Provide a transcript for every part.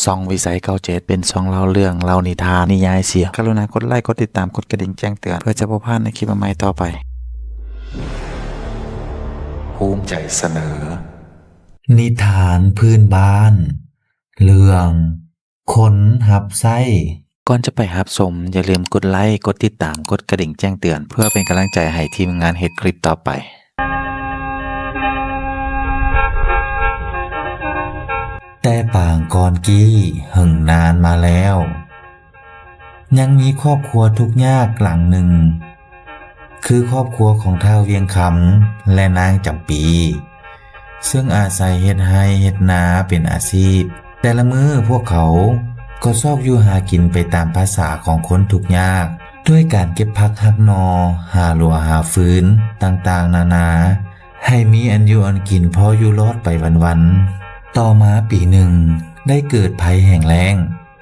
ຊ່ອງວິໄສເກົ້າເຈັດ ເປັນຊ່ອງເລົ່າເລື່ອງ, ເລົ່ານິທານ, ນິຍາຍສຽງ. ກະລຸນາກົດໄລ, ກົດຕິດຕາມ, ກົດກະດິ່ງແຈ້ງເຕືອນ ເພື່ອຈະບໍ່ພາດໃນຄລິບໃໝ່ໆຕໍ່ໄປ. ພູມໃຈສະເໜີ ນິທານພື້ນບ້ານ ເລື່ອງ ຄົນຮັບໃຊ້. ກ່ອນຈະໄປຮັບຊົມ, ຢ່າລືມກົດໄລ, ກົດຕິດຕາມ, ກົດກະດິ່ງແຈ້ງເຕືອນ ເພື່ອເປັນກຳລັງໃຈໃຫ້ທີມງານເຮັດຄລິບຕໍ່ໄປ. ແຕ່ປາງກ່ອນກີ້ ເຫິງນານມາແລ້ວ, ຍັງມີຄອບຄົວທຸກຍາກຫຼັງໜຶ່ງ ຄືຄອບຄົວຂອງທ້າວວຽງຄຳ ແລະ ນາງຈຳປີ ເຊິ່ງອາໄສເຮັດໄຮ່ເຮັດນາເປັນອາຊີບ. ແຕ່ລະມື້ພວກເຂົາກໍຊອກຢູ່ຫາກິນໄປຕາມພາສາຂອງຄົນທຸກຍາກ, ດ້ວຍການເກັບຜັກຫັກໜໍ່, ຫາຫຼົວຫາຟືນຕ່າງໆນານາ, ໃຫ້ມີອັນຢູ່ອັນກິນພໍຢູ່ລອດໄປວັນໆ. ຕໍ່ມາປີໜຶ່ງ ໄດ້ເກີດໄພແຫ້ງແລ້ງ,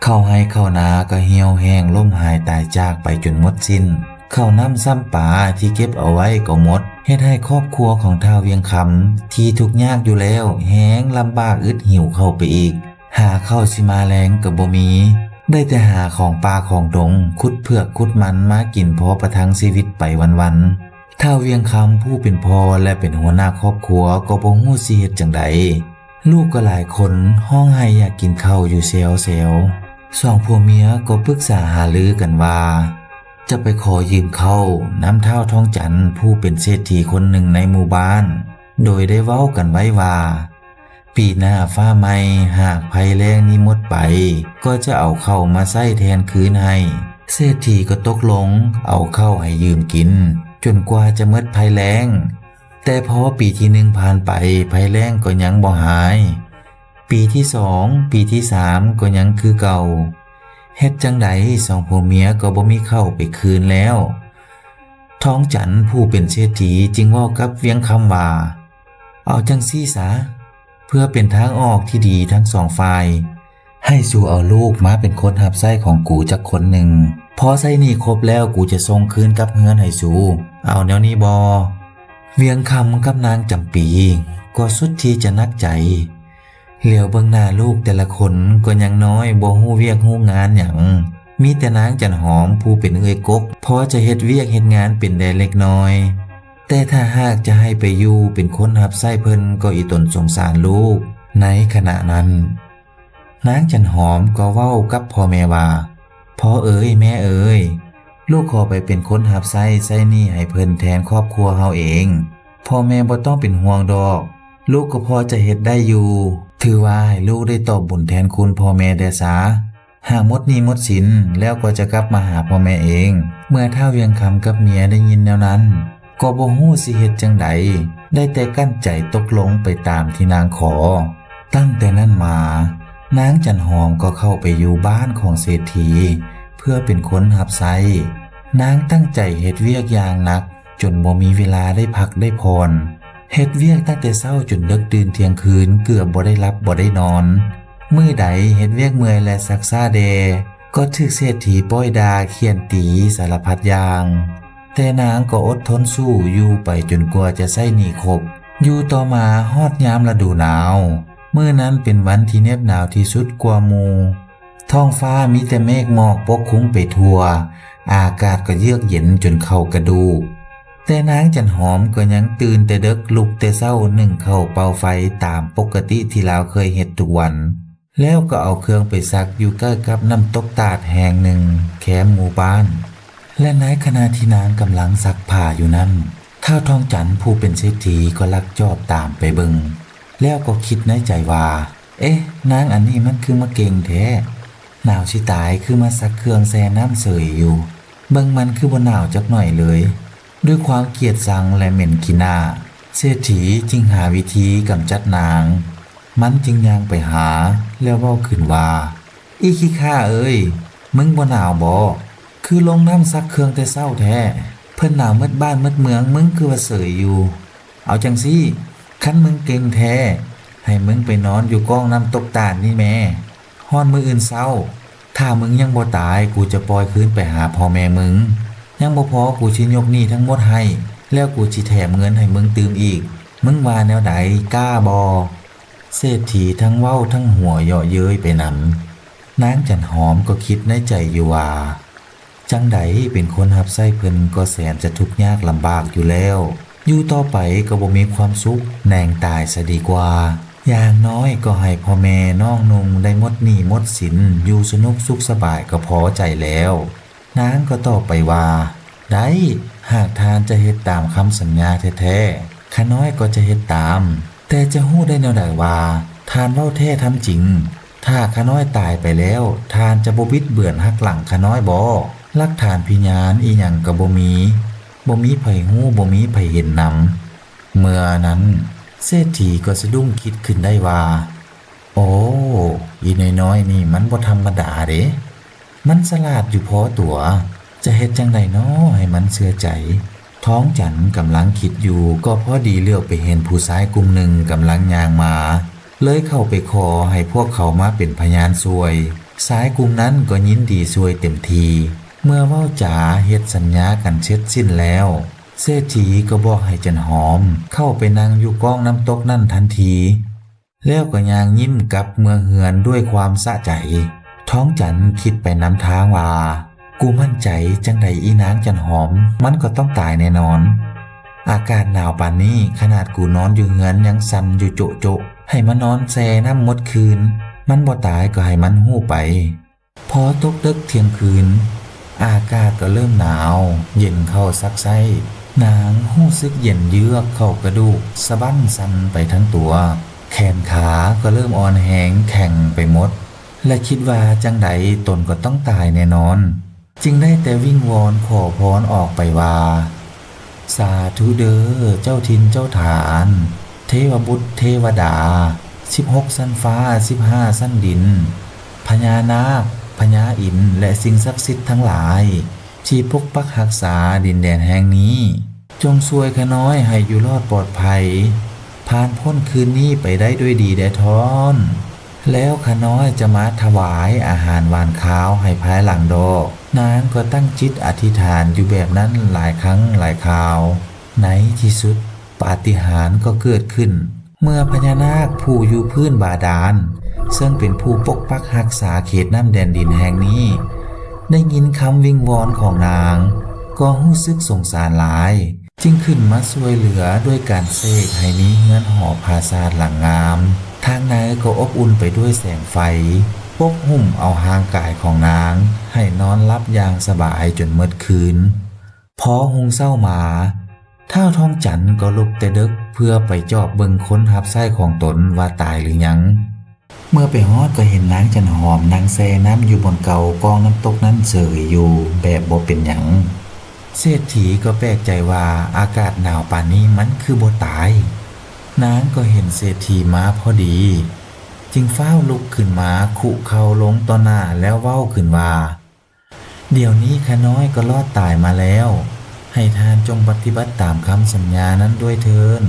ເຂົ້າໄຮ່ເຂົ້ານາກໍຫ່ຽວແຫ້ງລົ້ມຫາຍຕາຍຈາກໄປຈົນໝົດສິ້ນ. ເຂົ້ານ້ຳຊ້ຳປາທີ່ເກັບເອົາໄວ້ກໍໝົດ, ເຮັດໃຫ້ຄອບຄົວຂອງທ້າວວຽງຄຳທີ່ທຸກຍາກຢູ່ແລ້ວ ແຮ່ງລຳບາກອຶດຫິວເຂົ້າໄປອີກ. ຫາເຂົ້າຊິມາແລງກໍບໍ່ມີ, ໄດ້ແຕ່ຫາຂອງປ່າຂອງດົງ, ຂຸດເຜືອກຂຸດມັນມາກິນພໍປະທັງຊີວິດໄປວັນໆ. ທ້າວວຽງຄຳຜູ້ເປັນພໍ່ ແລະ ເປັນຫົວໜ້າຄອບຄົວກໍບໍ່ຮູ້ຊິເຮັດຈັ່ງໃດ. ລູກກໍຫຼາຍຄົນ ຮ້ອງໄຫ້ຢາກກິນເຂົ້າຢູ່ແຊວໆ. ສອງຜົວເມຍກໍປຶກສາຫາລືກັນວ່າ ຈະໄປຂໍຢືມເຂົ້ານຳທ້າວທອງຈັນ ຜູ້ເປັນເສດຖີຄົນໜຶ່ງໃນໝູ່ບ້ານ, ໂດຍໄດ້ເວົ້າກັນໄວ້ວ່າ ປີໜ້າຟ້າໃໝ່ ຫາກໄພແລ້ງນີ້ໝົດໄປ ກໍຈະເອົາເຂົ້າມາໃຊ້ແທນຄືນໃຫ້. ເສດຖີກໍຕົກລົງເອົາເຂົ້າໃຫ້ຢືມກິນ ຈົນກວ່າຈະໝົດໄພແລ້ງ. ແຕ່ພໍປີທີໜຶ່ງຜ່ານໄປ, ໄພແລ້ງກໍຍັງບໍ່ຫາຍ. ປີທີສອງ, ປີທີສາມກໍຍັງຄືເກົ່າ. ເຮັດຈັ່ງໃດສອງຜົວເມຍກໍບໍ່ມີເຂົ້າໄປຄືນແລ້ວ. ທອງຈັນຜູ້ເປັນເສດຖີຈຶ່ງເວົ້າກັບວຽງຄຳວ່າ, ເອົາຈັ່ງຊີ້ສາ, ເພື່ອເປັນທາງອອກທີ່ດີທັງສອງຝ່າຍ, ໃຫ້ສູເອົາລູກມາເປັນຄົນຮັບໃຊ້ຂອງກູຈັກຄົນໜຶ່ງ. ພໍໃຊ້ໜີ້ຄົບແລ້ວ ກູຈະສົ່ງຄືນກັບເຮືອນໃຫ້ສູ. ເອົາແນວນີ້ບໍ່? ວຽງຄຳກັບນາງຈຳປີກໍສຸດທີ່ຈະໜັກໃຈ. ຫຼຽວເບິ່ງໜ້າລູກແຕ່ລະຄົນກໍຍັງນ້ອຍ ບໍ່ຮູ້ວຽກຮູ້ງານຫຍັງ. ມີແຕ່ນາງຈັນຫອມຜູ້ເປັນເອື້ອຍກົກ ພໍຈະເຮັດວຽກເຮັດງານເປັນແດ່ເລັກນ້ອຍ. ແຕ່ຖ້າຫາກຈະໃຫ້ໄປຢູ່ເປັນຄົນຮັບໃຊ້ເພິ່ນກໍອີຕົນສົງສານລູກ. ໃນຂະນະນັ້ນ ນາງຈັນຫອມກໍເວົ້າກັບພໍ່ແມ່ວ່າ, ພໍ່ເອີຍ, ແມ່ເອີຍ, ລູກຂໍໄປເປັນຄົນຮັບໃຊ້ ໃຊ້ໜີ້ໃຫ້ເພິ່ນແທນຄອບຄົວເຮົາເອງ. ພໍ່ແມ່ບໍ່ຕ້ອງເປັນຫ່ວງດອກ, ລູກກໍພໍຈະເຮັດໄດ້ຢູ່. ຖືວ່າໃຫ້ລູກໄດ້ຕອບບຸນແທນຄຸນພໍ່ແມ່ແດ່ຊາ. ຫາໝົດໜີ້ໝົດສິນແລ້ວກໍຈະກັບມາຫາພໍ່ແມ່ເອງ. ເມື່ອທ້າວວຽງຄຳກັບເມຍໄດ້ຍິນແນວນັ້ນ ກໍບໍ່ຮູ້ຊິເຮັດຈັ່ງໃດ, ໄດ້ແຕ່ກັ້ນໃຈຕົກລົງໄປຕາມທີ່ນາງຂໍ. ຕັ້ງແຕ່ນັ້ນມາ, ນາງຈັນຫອມກໍເຂົ້າໄປຢູ່ບ້ານຂອງເສດຖີ ເພື່ອເປັນຄົນຮັບໃຊ້. ນາງຕັ້ງໃຈເຮັດວຽກຢ່າງໜັກ ຈົນບໍ່ມີເວລາໄດ້ພັກໄດ້ຜ່ອນ. ເຮັດວຽກຕັ້ງແຕ່ເຊົ້າຈົນເດິກຕື່ນທ່ຽງຄືນ, ເກືອບບໍ່ໄດ້ຫຼັບບໍ່ໄດ້ນອນ. ມື້ໃດເຮັດວຽກເມື່ອຍ ແລະ ຊັກຊ້າແດ່, ກໍຖືກເສດຖີປ້ອຍດ່າ, ຂ້ຽນຕີສາລະພັດຢ່າງ. ແຕ່ນາງກໍອົດທົນສູ້ຢູ່ໄປຈົນກວ່າຈະໃຊ້ໜີ້ຄົບ. ຢູ່ຕໍ່ມາຮອດຍາມລະດູໜາວ, ມື້ນັ້ນເປັນວັນທີ່ເໜັບໜາວທີ່ສຸດກວ່າໝູ່. ທ້ອງຟ້າມີແຕ່ເມກໝອກປົກຄຸມໄປທົ່ວ, ອາກາດກໍເຍືອກເຢັນຈົນເຂົ້າກະດູກ. ແຕ່ນາງຈັນຫອມກໍຍັງຕື່ນແຕ່ເດິກ, ລຸກແຕ່ເຊົ້າ, ໜຶ້ງເຂົ້າເປົ່າໄຟຕາມປົກກະຕິທີ່ລາວເຄີຍເຮັດທຸກວັນ. ແລ້ວກໍເອົາເຄື່ອງໄປຊັກຢູ່ໃກ້ກັບນ້ຳຕົກຕາດແຫ່ງໜຶ່ງແຄມໝູ່ບ້ານ. ແລະ ໃນຂະນະທີ່ນາງກຳລັງຊັກຜ້າຢູ່ນັ້ນ, ທ້າວທອງຈັນຜູ້ເປັນເສດຖີກໍລັກຈອບຕາມໄປເບິ່ງ, ແລ້ວກໍຄິດໃນໃຈວ່າ, ເອະ, ນາງອັນນີ້ມັນຄືມາເກັ່ງແທ້, ໜາວຊິຕາຍ ຄືມາຊັກເຄື່ອງແຊ່ນ້ຳເສີຍຢູ່, ເບິ່ງມັນຄືບໍ່ໜາວຈັກໜ້ອຍເລີຍ. ດ້ວຍຄວາມກຽດຊັງ ແລະ ເໝັນຂີ້ໜ້າ, ເສດຖີຈຶ່ງຫາວິທີກຳຈັດນາງ. ມັນຈຶ່ງຍ່າງໄປຫາ ແລ້ວເວົ້າຂຶ້ນວ່າ, ອີຂີ້ຂ້າເອີຍ, ມຶງບໍ່ໜາວບໍ? ຄືລົງນ້ຳຊັກເຄື່ອງແຕ່ເຊົ້າແທ້. ເພິ່ນໜາວໝົດບ້ານໝົດເມືອງ, ມຶງຄືວ່າເສີຍຢູ່. ເອົາຈັ່ງຊີ້, ຄັນມຶງເກັ່ງແທ້, ໃຫ້ມຶງໄປນອນຢູ່ກ້ອງນ້ຳຕົກຕາດນີ້ແມ້. ຮອດມື້ອື່ນເຊົ້າ, ຖ້າມຶງຍັງບໍ່ຕາຍ, ກູຈະປ່ອຍຄືນໄປຫາພໍ່ແມ່ມຶງ. ຍັງບໍ່ພໍ, ກູຊິຍົກໜີ້ທັງໝົດໃຫ້, ແລ້ວກູຊິແຖມເງິນໃຫ້ມຶງຕື່ມອີກ. ມຶງວ່າແນວໃດ, ກ້າບໍ່? ເສດຖີທັງເວົ້າທັງຫົວເຍາະເຍີ້ຍໄປນຳ. ນາງຈັນຫອມກໍຄິດໃນໃຈຢູ່ວ່າ ຈັ່ງໃດເປັນຄົນຮັບໃຊ້ເພິ່ນກໍແສນຈະທຸກຍາກລຳບາກຢູ່ແລ້ວ, ຢູ່ຕໍ່ໄປກໍບໍ່ມີຄວາມສຸກ, ແໜງຕາຍຊະດີກວ່າ. ຢ່າງນ້ອຍກໍໃຫ້ພໍ່ແມ່ນ້ອງນຸ່ງໄດ້ໝົດໜີ້ໝົດສິນ, ຢູ່ສະໜຸກສຸກສະບາຍກໍພໍໃຈແລ້ວ. ນາງກໍຕອບໄປວ່າ ໄດ້, ຫາກທ່ານຈະເຮັດຕາມຄຳສັນຍາແທ້ໆ, ຂ້ານ້ອຍກໍຈະເຮັດຕາມ. ແຕ່ຈະຮູ້ໄດ້ແນວໃດວ່າທ່ານເວົ້າແທ້ທຳຈິງ? ຖ້າຂ້ານ້ອຍຕາຍໄປແລ້ວ, ທ່ານຈະບໍ່ບິດເບືອນຫັກຫຼັງຂ້ານ້ອຍບໍ? ຫຼັກຖານພະຍານອີ່ຫຍັງກໍບໍ່ມີ, ບໍ່ມີໃຜຮູ້, ບໍ່ມີໃຜເຫັນນຳ. ເມື່ອນັ້ນເສດຖີກໍສະດຸ້ງຄິດຂຶ້ນໄດ້ວ່າ ໂອ້ ອີນ້ອຍໆນີ້ມັນບໍ່ທຳມະດາເດ້. ມັນສະຫຼາດຢູ່ພໍຕົວ. ຈະເຮັດຈັ່ງໃດນໍໃຫ້ມັນເຊື່ອໃຈ? ທອງຈັນກຳລັງຄິດຢູ່ ກໍພໍດີຫຼຽວໄປເຫັນຜູ້ຊາຍກຸ່ມໜຶ່ງກຳລັງຍ່າງມາ, ເລີຍເຂົ້າໄປຂໍໃຫ້ພວກເຂົາມາເປັນພະຍານຊ່ວຍ. ຊາຍກຸ່ມນັ້ນກໍຍິນດີຊ່ວຍເຕັມທີ່. ເມື່ອເວົ້າຈາເຮັດສັນຍາກັນເສັດສິ້ນແລ້ວ, ເສດຖີກໍບອກໃຫ້ຈັນຫອມເຂົ້າໄປນັ່ງຢູ່ກ້ອງນ້ຳຕົກນັ້ນທັນທີ. ແລ້ວກໍຍ່າງຍິ້ມກັບເມືອເຮືອນດ້ວຍຄວາມສະໃຈ. ທອງຈັນຄິດໄປນຳທາງວ່າ ກູໝັ້ນໃຈຈັ່ງໃດອີນາງຈັນຫອມມັນກໍຕ້ອງຕາຍແນ່ນອນ. ອາກາດໜາວປານນີ້ ຂະໜາດກູນອນຢູ່ເຮືອນຍັງສັ່ນຢູ່ໂຈະໆ, ໃຫ້ມານອນແຊ່ນ້ຳໝົດຄືນ, ມັນບໍ່ຕາຍກໍໃຫ້ມັນຮູ້ໄປ. ພໍຕົກເດິກທ່ຽງຄືນ, ອາກາດກໍເລີ່ມໜາວເຢັນເຂົ້າຊັກໄຊ້. ນາງຮູ້ສຶກເຢັນເຢືອກເຂົ້າກະດູກ, ສະບັ້ນສັ່ນໄປທັງຕົວ, ແຂນຂາກໍເລີ່ມອ່ອນແຮງແຂງໄປໝົດ ແລະ ຄິດວ່າຈັ່ງໃດຕົນກໍຕ້ອງຕາຍແນ່ນອນ, ຈຶ່ງໄດ້ແຕ່ວິງວອນຂໍພອນອອກໄປວ່າ ສາທຸເດີ ເຈົ້າຖິ່ນເຈົ້າຖານ, ເທວະບຸດເທວະດາ, ສິບຫົກຊັ້ນຟ້າ, ສິບຫ້າຊັ້ນດິນ, ພະຍານາກ, ພະຍາອິນ ແລະ ສິ່ງສັກສິດທັງຫຼາຍ ທີ່ປົກປັກຮັກສາດິນແດນແຫ່ງນີ້, ຈົ່ງຊ່ວຍຂ້ານ້ອຍໃຫ້ຢູ່ລອດປອດໄພ, ຜ່ານພົ້ນຄືນນີ້ໄປໄດ້ດ້ວຍດີແດ່ທ້ອນ. ແລ້ວຂ້ານ້ອຍຈະມາຖວາຍອາຫານຫວານຄາວໃຫ້ພາຍຫຼັງດອກ. ນາງກໍຕັ້ງຈິດອະທິຖານຢູ່ແບບນັ້ນຫຼາຍຄັ້ງຫຼາຍຄາວ. ໃນທີ່ສຸດ ປາຕິຫານກໍເກີດຂຶ້ນ. ເມື່ອພະຍານາກຜູ້ຢູ່ພື້ນບາດານ ເຊິ່ງເປັນຜູ້ປົກປັກຮັກສາເຂດນ້ຳແດນດິນແຫ່ງນີ້ ໄດ້ຍິນຄຳວິງວອນຂອງນາງ ກໍຮູ້ສຶກສົງສານຫຼາຍ, ຈຶ່ງຂຶ້ນມາຊ່ວຍເຫຼືອດ້ວຍການເສກໃຫ້ມີເຮືອນຫໍປາສາດຫຼັງງາມ. ທາງໃນກໍອົບອຸ່ນໄປດ້ວຍແສງໄຟ, ປົກຫຸ້ມເອົາຮ່າງກາຍຂອງນາງໃຫ້ນອນຫຼັບຢ່າງສະບາຍຈົນໝົດຄືນ. ພໍຮຸ່ງເຊົ້າມາ, ທ້າວທອງຈັນກໍລຸກແຕ່ເດິກເພື່ອໄປຈອບເບິ່ງຄົນຮັບໃຊ້ຂອງຕົນວ່າຕາຍຫຼືຍັງ. ເມື່ອໄປຮອດກໍເຫັນນາງຈັນຫອມນັ່ງແຊ່ນ້ຳຢູ່ບ່ອນເກົ່າກ້ອງນ້ຳຕົກນັ້ນເສີຍຢູ່ແບບບໍ່ເປັນຫຍັງ. ເສດຖີກໍແປກໃຈວ່າອາກາດໜາວປານນີ້ມັນຄືບໍ່ຕາຍ. ນາງກໍເຫັນເສດຖີມາພໍດີ, ຈຶ່ງຟ້າວລຸກຂຶ້ນມາຄຸເຂົ່າລົງຕໍ່ໜ້າແລ້ວເວົ້າຂຶ້ນວ່າ ດຽວນີ້ຂ້ານ້ອຍກໍລອດຕາຍມາແລ້ວ, ໃຫ້ທ່ານຈົ່ງປະຕິບັດຕາມຄຳສັນຍານັ້ນດ້ວຍເທີ້ນ.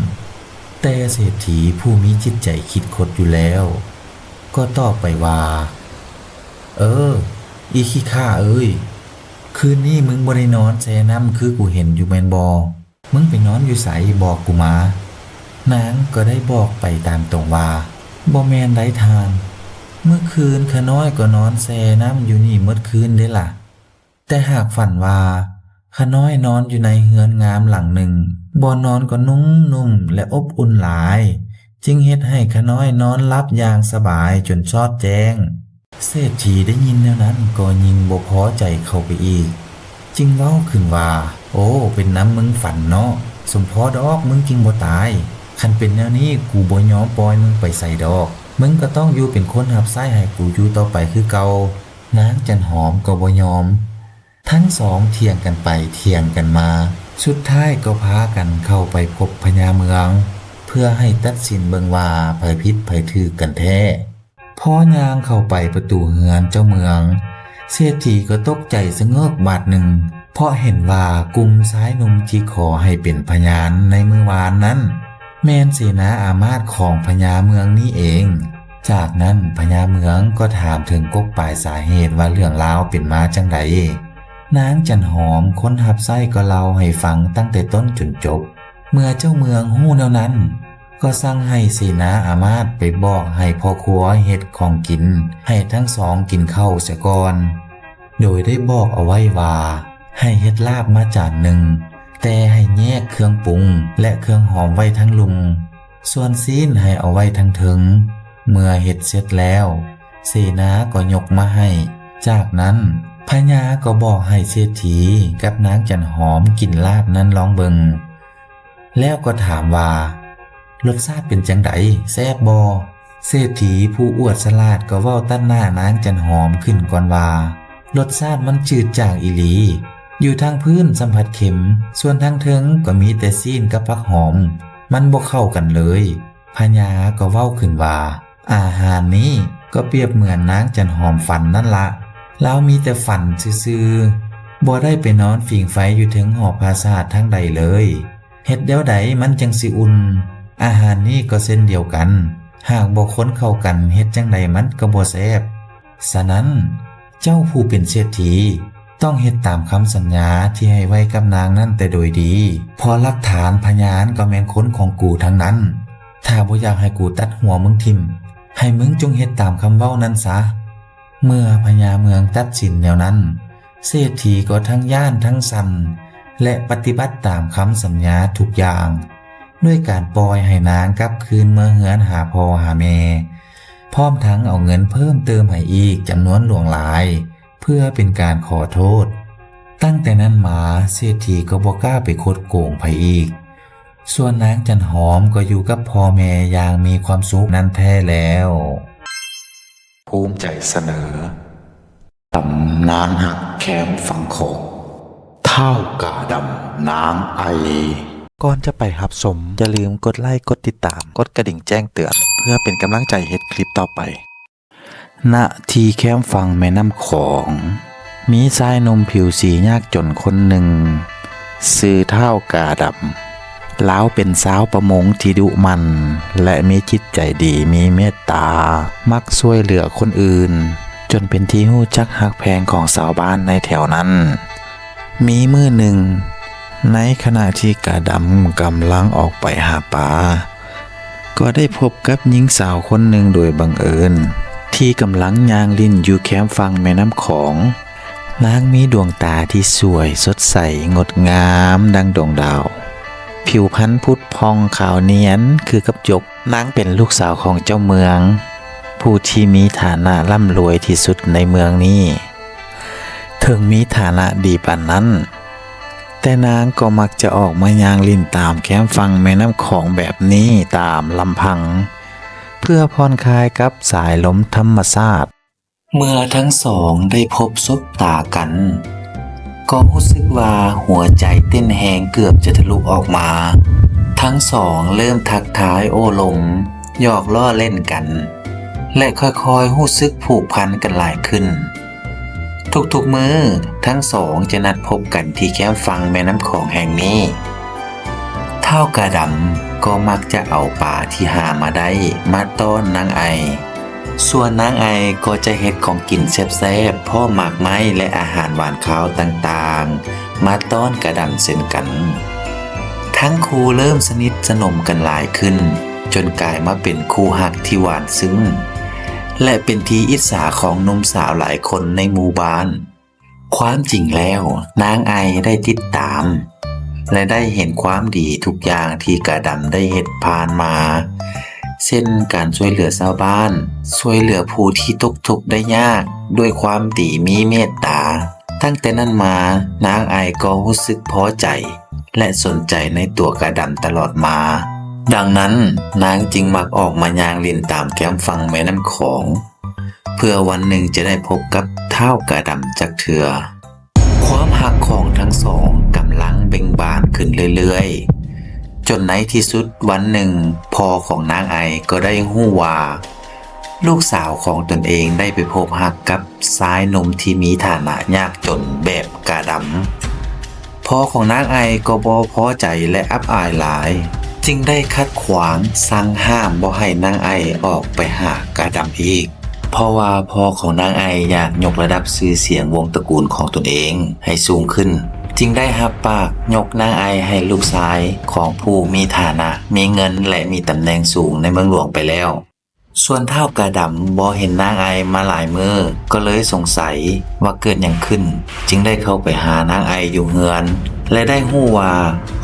ແຕ່ເສດຖີຜູ້ມີຈິດໃຈຄິດຄົດຢູ່ແລ້ວ ກໍຕອບໄປວ່າ ເອີ ອີຂີ້ຂ້າເອີຍ, ຄືນນີ້ມຶງບໍ່ໄດ້ນອນແຊ່ນ້ຳຄືກູເຫັນຢູ່ແມ່ນບໍ່? ມຶງໄປນອນຢູ່ໃສ? ບອກກູມາ. ນາງກໍໄດ້ບອກໄປຕາມຕົງວ່າ ບໍ່ແມ່ນໃດທ່ານ, ມື້ຄືນຂ້ານ້ອຍກໍນອນແຊ່ນ້ຳຢູ່ນີ້ໝົດຄືນເດ້ລະ. ແຕ່ຫາກຝັນວ່າຂ້ານ້ອຍນອນຢູ່ໃນເຮືອນງາມຫຼັງໜຶ່ງ, ບ່ອນນອນກໍນຸ້ມນຸ້ມ ແລະ ອົບອຸ່ນຫຼາຍ, ຈຶ່ງເຮັດໃຫ້ຂ້ານ້ອຍນອນຫຼັບຢ່າງສະບາຍຈົນຊອດແຈ້ງ. ເສດຖີໄດ້ຍິນແນວນັ້ນກໍຍິ່ງບໍ່ພໍໃຈເຂົ້າໄປອີກ, ຈຶ່ງເວົ້າຂຶ້ນວ່າ ໂອ້ ເປັນນຳມຶງຝັນເນາະ, ສົມພໍດອກ ມຶງຈຶ່ງບໍ່ຕາຍ. ຄັນເປັນແນວນີ້ ກູບໍ່ຍອມປ່ອຍມຶງໄປໃສດອກ, ມຶງກໍຕ້ອງຢູ່ເປັນຄົນຮັບໃຊ້ໃຫ້ກູຢູ່ຕໍ່ໄປຄືເກົ່າ. ນາງຈັນຫອມກໍບໍ່ຍອມ. ທັງສອງຖຽງກັນໄປຖຽງກັນມາ, ສຸດທ້າຍກໍພາກັນເຂົ້າໄປພົບພະຍາເມືອງ ເພື່ອໃຫ້ຕັດສິນເບິ່ງວ່າໃຜຜິດໃຜຖືກກັນແທ້. ພໍຍ່າງເຂົ້າໄປປະຕູເຮືອນເຈົ້າເມືອງ, ເສດຖີກໍຕົກໃຈສະເງີກບາດໜຶ່ງ, ເພາະເຫັນວ່າກຸ່ມຊາຍໜຸ່ມທີ່ຂໍໃຫ້ເປັນພະຍານໃນມື້ວານນັ້ນ ແມ່ນເສນາອາມາດຂອງພະຍາເມືອງນີ້ເອງ. ຈາກນັ້ນພະຍາເມືອງກໍຖາມເຖິງກົກປາຍສາເຫດວ່າເລື່ອງລາວເປັນມາຈັ່ງໃດ. ນາງຈັນຫອມຄົນຮັບໃຊ້ກໍເລົ່າໃຫ້ຟັງຕັ້ງແຕ່ຕົ້ນຈົນຈົບ. ເມື່ອເຈົ້າເມືອງຮູ້ແນວນັ້ນ, ກໍສັ່ງໃຫ້ເສນາອາມາດໄປບອກໃຫ້ພໍ່ຄົວເຮັດຂອງກິນໃຫ້ທັງສອງກິນເຂົ້າເສຍກ່ອນ ໂດຍໄດ້ບອກເອົາໄວ້ວ່າ ໃຫ້ເຮັດລາບມາຈານໜຶ່ງ, ແຕ່ໃຫ້ແຍກເຄື່ອງປຸງ ແລະ ເຄື່ອງຫອມໄວ້ທາງລຸ່ມ, ສ່ວນຊີ້ນໃຫ້ເອົາໄວ້ທາງເທິງ. ເມື່ອເຮັດເສັດແລ້ວ, ເສນາກໍຍົກມາໃຫ້. ຈາກນັ້ນ, ພະຍາກໍບອກໃຫ້ເສດຖີກັບນາງຈັນຫອມກິນລາບນັ້ນລອງເບິ່ງ. ແລ້ວກໍຖາມວ່າ ລົດຊາດເປັນຈັ່ງໃດ? ແຊບບໍ່? ເສດຖີຜູ້ອວດສະຫຼາດກໍເວົ້າຕັດໜ້ານາງຈັນຫອມຂຶ້ນກ່ອນວ່າ ລົດຊາດມັນຈືດຈາງອີ່ຫຼີ, ຢູ່ທາງພື້ນສຳຜັດເຄັມ, ສ່ວນທາງເທິງກໍມີແຕ່ຊີ້ນກັບຜັກຫອມ, ມັນບໍ່ເຂົ້າກັນເລີຍ. ພະຍາກໍເວົ້າຂຶ້ນວ່າ ອາຫານນີ້ກໍປຽບເໝືອນນາງຈັນຫອມຝັນນັ້ນລະ, ລາວມີແຕ່ຝັນຊື່ໆ, ບໍ່ໄດ້ໄປນອນຜິງໄຟຢູ່ເທິງຫໍປາສາດທາງໃດເລີຍ. ເຮັດແນວໃດມັນຈັ່ງຊິອຸ່ນ? ອາຫານນີ້ກໍເຊັ່ນດຽວກັນ, ຫາກບໍ່ຄົນເຂົ້າກັນ ເຮັດຈັ່ງໃດມັນກໍບໍ່ແຊບ. ສະນັ້ນ, ເຈົ້າຜູ້ເປັນເສດຖີ ຕ້ອງເຮັດຕາມຄຳສັນຍາທີ່ໃຫ້ໄວ້ກັບນາງນັ້ນແຕ່ໂດຍດີ, ເພາະຫຼັກຖານພະຍານກໍແມ່ນຄົນຂອງກູທັງນັ້ນ. ຖ້າບໍ່ຢາກໃຫ້ກູຕັດຫົວມຶງຖິ້ມ, ໃຫ້ມຶງຈົ່ງເຮັດຕາມຄຳເວົ້ານັ້ນຊະ. ເມື່ອພະຍາເມືອງຕັດສິນແນວນັ້ນ, ເສດຖີກໍທັງຢ້ານທັງສັ່ນ ແລະ ປະຕິບັດຕາມຄຳສັນຍາທຸກຢ່າງ, ດ້ວຍການປ່ອຍໃຫ້ນາງກັບຄືນເມືອເຮືອນຫາພໍ່ຫາແມ່, ພ້ອມທັງເອົາເງິນເພີ່ມເຕີມໃຫ້ອີກຈຳນວນຫຼວງຫຼາຍ ເພື່ອເປັນການຂໍໂທດ. ຕັ້ງແຕ່ນັ້ນມາ, ເສດຖີກໍບໍ່ກ້າໄປຄົດໂກງໃຜອີກ. ສ່ວນນາງຈັນຫອມກໍຢູ່ກັບພໍ່ແມ່ຢ່າງມີຄວາມສຸກນັ້ນແທ້ແລ້ວ. ພູມໃຈສະເໜີ ຕຳນານຮັກແຄມຝັ່ງຂອງ ທ້າວກາດຳນາງໄອ. ກ່ອນຈະໄປຮັບຊົມ, ຢ່າລືມກົດໄລ, ກົດຕິດຕາມ, ກົດກະດິ່ງແຈ້ງເຕືອນ ເພື່ອເປັນກຳລັງໃຈເຮັດຄລິບຕໍ່ໄປ. ນະທີ່ແຄມຝັ່ງແມ່ນ້ຳຂອງ, ມີຊາຍໜຸ່ມຜິວສີຍາກຈົນຄົນໜຶ່ງ, ຊື່ທ້າວກາດຳ. ລາວເປັນຊາວປະມົງທີ່ດຸໝັ່ນ ແລະ ມີຈິດໃຈດີ, ມີເມດຕາ, ມັກຊ່ວຍເຫຼືອຄົນອື່ນ, ຈົນເປັນທີ່ຮູ້ຈັກຮັກແພງຂອງຊາວບ້ານໃນແຖວນັ້ນ. ມີມື້ໜຶ່ງ, ໃນຂະນະທີ່ກາດຳກຳລັງອອກໄປຫາປາ, ກໍໄດ້ພົບກັບຍິງສາວຄົນໜຶ່ງໂດຍບັງເອີນ ທີ່ກຳລັງຍ່າງຫຼິ້ນຢູ່ແຄມຝັ່ງແມ່ນ້ຳຂອງ. ນາງມີດວງຕາທີ່ສວຍສົດໃສງົດງາມດັ່ງດວງດາວ, ຜິວພັນຜຸດຜ່ອງຂາວນຽນຄືກັບຢົກ. ນາງເປັນລູກສາວຂອງເຈົ້າເມືອງ ຜູ້ທີ່ມີຖານະລ່ຳລວຍທີ່ສຸດໃນເມືອງນີ້. ເຖິງມີຖານະດີປານນັ້ນ, ແຕ່ນາງກໍມັກຈະອອກມາຍ່າງຫຼິ້ນຕາມແຄມຝັ່ງແມ່ນ້ຳຂອງແບບນີ້ຕາມລຳພັງ ເພື່ອຜ່ອນຄາຍກັບສາຍລົມທຳມະຊາດ. ເມື່ອທັງສອງໄດ້ພົບສົບຕາກັນ, ກໍຮູ້ສຶກວ່າຫົວໃຈເຕັ້ນແຮງເກືອບຈະທະລຸອອກມາ. ທັງສອງເລີ່ມທັກທາຍໂອ້ລົມ, ຫຍອກລໍ້ເລ່ນກັນ ແລະ ຄ່ອຍໆຮູ້ສຶກຜູກພັນກັນຫຼາຍຂຶ້ນ. ທຸກໆມື້, ທັງສອງຈະນັດພົບກັນທີ່ແຄມຝັ່ງແມ່ນ້ຳຂອງແຫ່ງນີ້. ທ້າວກາດຳກໍມັກຈະເອົາປາທີ່ຫາມາໄດ້ມາຕ້ອນນາງໄອ, ສ່ວນນາງໄອກໍຈະເຮັດຂອງກິນແຊບໆ ພ້ອມໝາກໄມ້ ແລະ ອາຫານຫວານຄາວຕ່າງໆ ມາຕ້ອນກາດຳເຊັ່ນກັນ. ທັງຄູ່ເລີ່ມສະໜິດສະໜົມກັນຫຼາຍຂຶ້ນ, ຈົນກາຍມາເປັນຄູ່ຮັກທີ່ຫວານຊຶ້ງ ແລະ ເປັນທີ່ອິດສາຂອງໜຸ່ມສາວຫຼາຍຄົນໃນໝູ່ບ້ານ. ຄວາມຈິງແລ້ວ, ນາງໄອໄດ້ຕິດຕາມ ແລະ ໄດ້ເຫັນຄວາມດີທຸກຢ່າງທີ່ກາດຳໄດ້ເຮັດຜ່ານມາ, ເຊັ່ນ ການຊ່ວຍເຫຼືອຊາວບ້ານ, ຊ່ວຍເຫຼືອຜູ້ທີ່ຕົກທຸກໄດ້ຍາກ ດ້ວຍຄວາມດີມີເມດຕາ. ຕັ້ງແຕ່ນັ້ນມາ, ນາງໄອກໍຮູ້ສຶກພໍໃຈ ແລະ ສົນໃຈໃນຕົວກາດຳຕະຫຼອດມາ. ດັ່ງນັ້ນ, ນາງຈຶ່ງມັກອອກມາຍ່າງຫຼິ້ນຕາມແຄມຝັ່ງແມ່ນ້ຳຂອງ, ເພື່ອວັນໜຶ່ງຈະໄດ້ພົບກັບທ້າວກາດຳຈັກເທື່ອ. ຄວາມຮັກຂອງທັງສອງກຳລັງເບັ່ງບານຂຶ້ນເລື້ອຍໆ, ຈົນໃນທີ່ສຸດວັນໜຶ່ງ, ພໍ່ຂອງນາງໄອກໍໄດ້ຮູ້ວ່າ ລູກສາວຂອງຕົນເອງໄດ້ໄປພົບຮັກກັບຊາຍໜຸ່ມທີ່ມີຖານະຍາກຈົນແບບກາດຳ. ພໍ່ຂອງນາງໄອກໍບໍ່ພໍໃຈ ແລະ ອັບອາຍຫຼາຍ, ຈຶ່ງໄດ້ຂັດຂວາງ, ສັ່ງຫ້າມບໍ່ໃຫ້ນາງໄອອອກໄປຫາກາດຳອີກ, ເພາະວ່າພໍ່ຂອງນາງໄອຢາກຍົກລະດັບຊື່ສຽງວົງຕະກູນຂອງຕົນເອງໃຫ້ສູງຂຶ້ນ, ເຈ ຈຶ່ງໄດ້ຮັບປາກຍົກນາງໄອໃຫ້ລູກຊາຍຂອງຜູ້ມີຖານະ, ມີເງິນ ແລະ ມີຕຳແໜ່ງສູງໃນເມືອງຫຼວງໄປແລ້ວ. ສ່ວນທ້າວກາດຳບໍ່ເຫັນນາງໄອມາຫຼາຍມື້ ກໍເລີຍສົງໄສວ່າເກີດຫຍັງຂຶ້ນ, ຈຶ່ງໄດ້ເຂົ້າໄປຫານາງໄອຢູ່ເຮືອນ ແລະ ໄດ້ຮູ້ວ່າ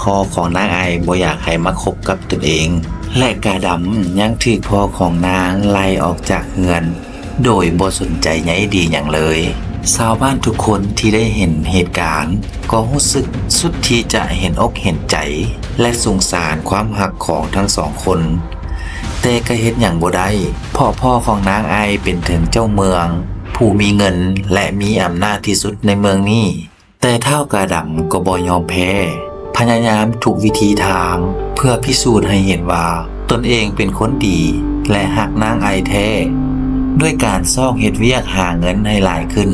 ພໍ່ຂອງນາງໄອບໍ່ຢາກໃຫ້ມາຄົບກັບຕົນເອງ ແລະ ກາດຳຍັງຖືກພໍ່ຂອງນາງໄລ່ອອກຈາກເຮືອນ ໂດຍບໍ່ສົນໃຈໃຍດີຫຍັງເລີຍ. ຊາວບ້ານທຸກຄົນທີ່ໄດ້ເຫັນເຫດການກໍຮູ້ສຶກສຸດທີ່ຈະເຫັນອົກເຫັນໃຈ ແລະ ສົງສານຄວາມຮັກຂອງທັງສອງຄົນ, ແຕ່ກໍເຮັດຫຍັງບໍ່ໄດ້ ເພາະພໍ່ຂອງນາງໄອເປັນເຖິງເຈົ້າເມືອງ ຜູ້ມີເງິນ ແລະ ມີອຳນາດທີ່ສຸດໃນເມືອງນີ້. ແຕ່ທ້າວກາດຳກໍບໍ່ຍອມແພ້, ພະຍາຍາມທຸກວິທີທາງເພື່ອພິສູດໃຫ້ເຫັນວ່າຕົນເອງເປັນຄົນດີ ແລະ ຮັກນາງໄອແທ້ ດ້ວຍການຊອກເຮັດວຽກຫາເງິນໃຫ້ຫຼາຍຂຶ້ນ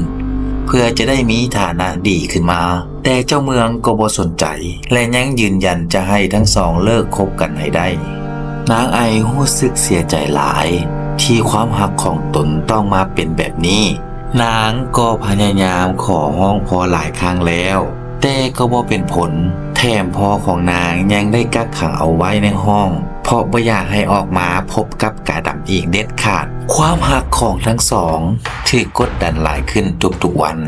ເພື່ອຈະໄດ້ມີຖານະດີຂຶ້ນມາ. ແຕ່ເຈົ້າເມືອງກໍບໍ່ສົນໃຈ ແລະ ຍັງຢືນຢັນຈະໃຫ້ທັງສອງເລີກຄົບກັນໃຫ້ໄດ້. ນາງໄອຮູ້ສຶກເສຍໃຈຫຼາຍທີ່ຄວາມຮັກຂອງຕົນຕ້ອງມາເປັນແບບນີ້. ນາງກໍພະຍາຍາມຂໍຮ້ອງພໍ່ຫຼາຍຄັ້ງແລ້ວ, ແຕ່ກໍບໍ່ເປັນຜົນ, ແຖມພໍ່ຂອງນາງຍັງໄດ້ກັກຂັງເອົາໄວ້ໃນຫ້ອງ ເພາະບໍ່ຢາກໃຫ້ອອກມາພົບກັບກາດຳອີກເດັດຂາດ. ຄວາມຮັກຂອງທັງສອງຖືກກົດດັນຫຼາຍຂຶ້ນທຸກໆວັນ.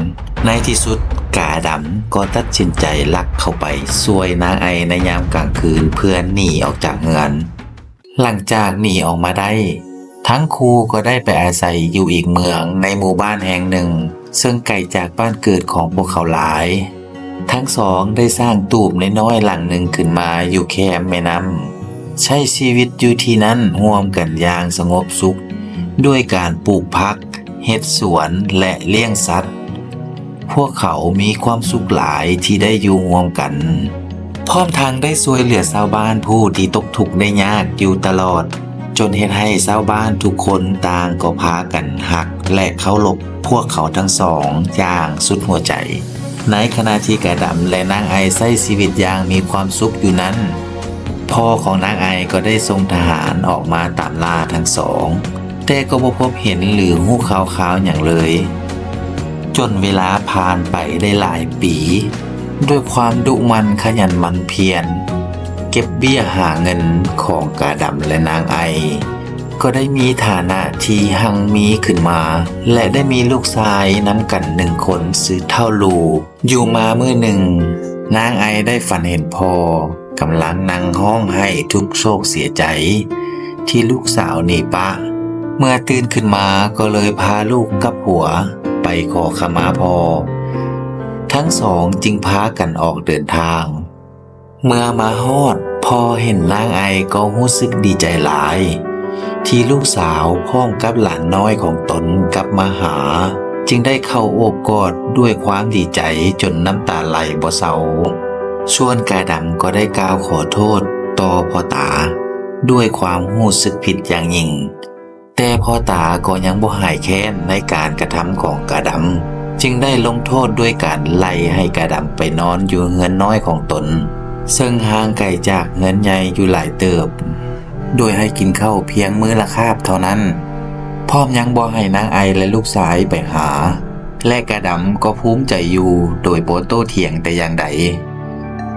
ໃນທີ່ສຸດ, ກາດຳກໍຕັດສິນໃຈລັກເຂົ້າໄປຊ່ວຍນາງໄອໃນຍາມກາງຄືນເພື່ອໜີອອກຈາກເຮືອນ. ຫຼັງຈາກໜີອອກມາໄດ້, ທັງຄູ່ກໍໄດ້ໄປອາໄສຢູ່ອີກເມືອງໃນໝູ່ບ້ານແຫ່ງໜຶ່ງ ເຊິ່ງໄກຈາກບ້ານເກີດຂອງພວກເຂົາຫຼາຍ. ທັງສອງໄດ້ສ້າງຕູບນ້ອຍໆຫຼັງໜຶ່ງຂຶ້ນມາຢູ່ແຄມແມ່ນ້ຳ, ໃຊ້ຊີວິດຢູ່ທີ່ນັ້ນຮ່ວມກັນຢ່າງສະຫງົບສຸກ ດ້ວຍການປູກຜັກ, ເຮັດສວນ ແລະ ລ້ຽງສັດ. ພວກເຂົາມີຄວາມສຸກຫຼາຍທີ່ໄດ້ຢູ່ຮ່ວມກັນ, ພ້ອມທັງໄດ້ຊ່ວຍເຫຼືອຊາວບ້ານຜູ້ທີ່ຕົກທຸກໄດ້ຍາກຢູ່ຕະຫຼອດ, ຈົນເຮັດໃຫ້ຊາວບ້ານທຸກຄົນຕ່າງກໍພາກັນຮັກ ແລະ ເຄົາລົບພວກເຂົາທັງສອງຢ່າງສຸດຫົວໃຈ. ໃນຂະນະທີ່ກາດຳ ແລະ ນາງໄອໃຊ້ຊີວິດຢ່າງມີຄວາມສຸກຢູ່ນັ້ນ, ພໍ່ຂອງນາງໄອກໍໄດ້ສົ່ງທະຫານອອກມາຕາມລ່າທັງສອງ, ແຕ່ກໍບໍ່ພົບເຫັນ ຫຼື ຮູ້ຂ່າວຄາວຫຍັງເລີຍ. ຈົນເວລາຜ່ານໄປໄດ້ຫຼາຍປີ, ດ້ວຍຄວາມດຸໝັ່ນຂະຫຍັນໝັ່ນພຽນ ເກັບເບ້ຍຫາເງິນຂອງກາດຳ ແລະ ນາງໄອ ກໍໄດ້ມີຖານະທີ່ຮັ່ງມີຂຶ້ນມາ ແລະ ໄດ້ມີລູກຊາຍນຳກັນໜຶ່ງຄົນ ຊື່ທ້າວລູ. ຢູ່ມາມື້ໜຶ່ງ, ນາງໄອໄດ້ຝັນເຫັນພໍ່ກຳລັງນັ່ງຮ້ອງໄຫ້ທຸກໂສກເສຍໃຈທີ່ລູກສາວໜີປະ. ເມື່ອຕື່ນຂຶ້ນມາກໍເລີຍພາລູກກັບຫົວໄປຂໍຂະມາພໍ່. ທັງສອງຈຶ່ງພາກັນອອກເດີນທາງ. ເມື່ອມາຮອດ, ພໍເຫັນນາງໄອກໍຮູ້ສຶກດີໃຈຫຼາຍ ທີ່ລູກສາວພ້ອມກັບຫຼານນ້ອຍຂອງຕົນກັບມາຫາ, ຈຶ່ງໄດ້ເຂົ້າໂອບກອດດ້ວຍຄວາມດີໃຈຈົນນ້ຳຕາໄຫຼບໍ່ເຊົາ. ສ່ວນກາດຳກໍໄດ້ກ່າວຂໍໂທດຕໍ່ພໍ່ຕາດ້ວຍຄວາມຮູ້ສຶກຜິດຢ່າງຍິ່ງ. ແຕ່ພໍ່ຕາກໍຍັງບໍ່ຫາຍແຄ້ນໃນການກະທຳຂອງກາດຳ, ຈຶ່ງໄດ້ລົງໂທດດ້ວຍການໄລ່ໃຫ້ກາດຳໄປນອນຢູ່ເຮືອນນ້ອຍຂອງຕົນ, ເຊິ່ງຫ່າງໄກຈາກເຮືອນໃຫຍ່ຢູ່ຫຼາຍເຕີບ, ໂດຍໃຫ້ກິນເຂົ້າພຽງມື້ລະຄາບເທົ່ານັ້ນ, ພ້ອມຍັງບໍ່ໃຫ້ນາງໄອ ແລະ ລູກຊາຍໄປຫາ, ແລະ ກາດຳກໍພູມໃຈຢູ່ໂດຍບໍ່ໂຕ້ຖຽງແຕ່ຢ່າງໃດ,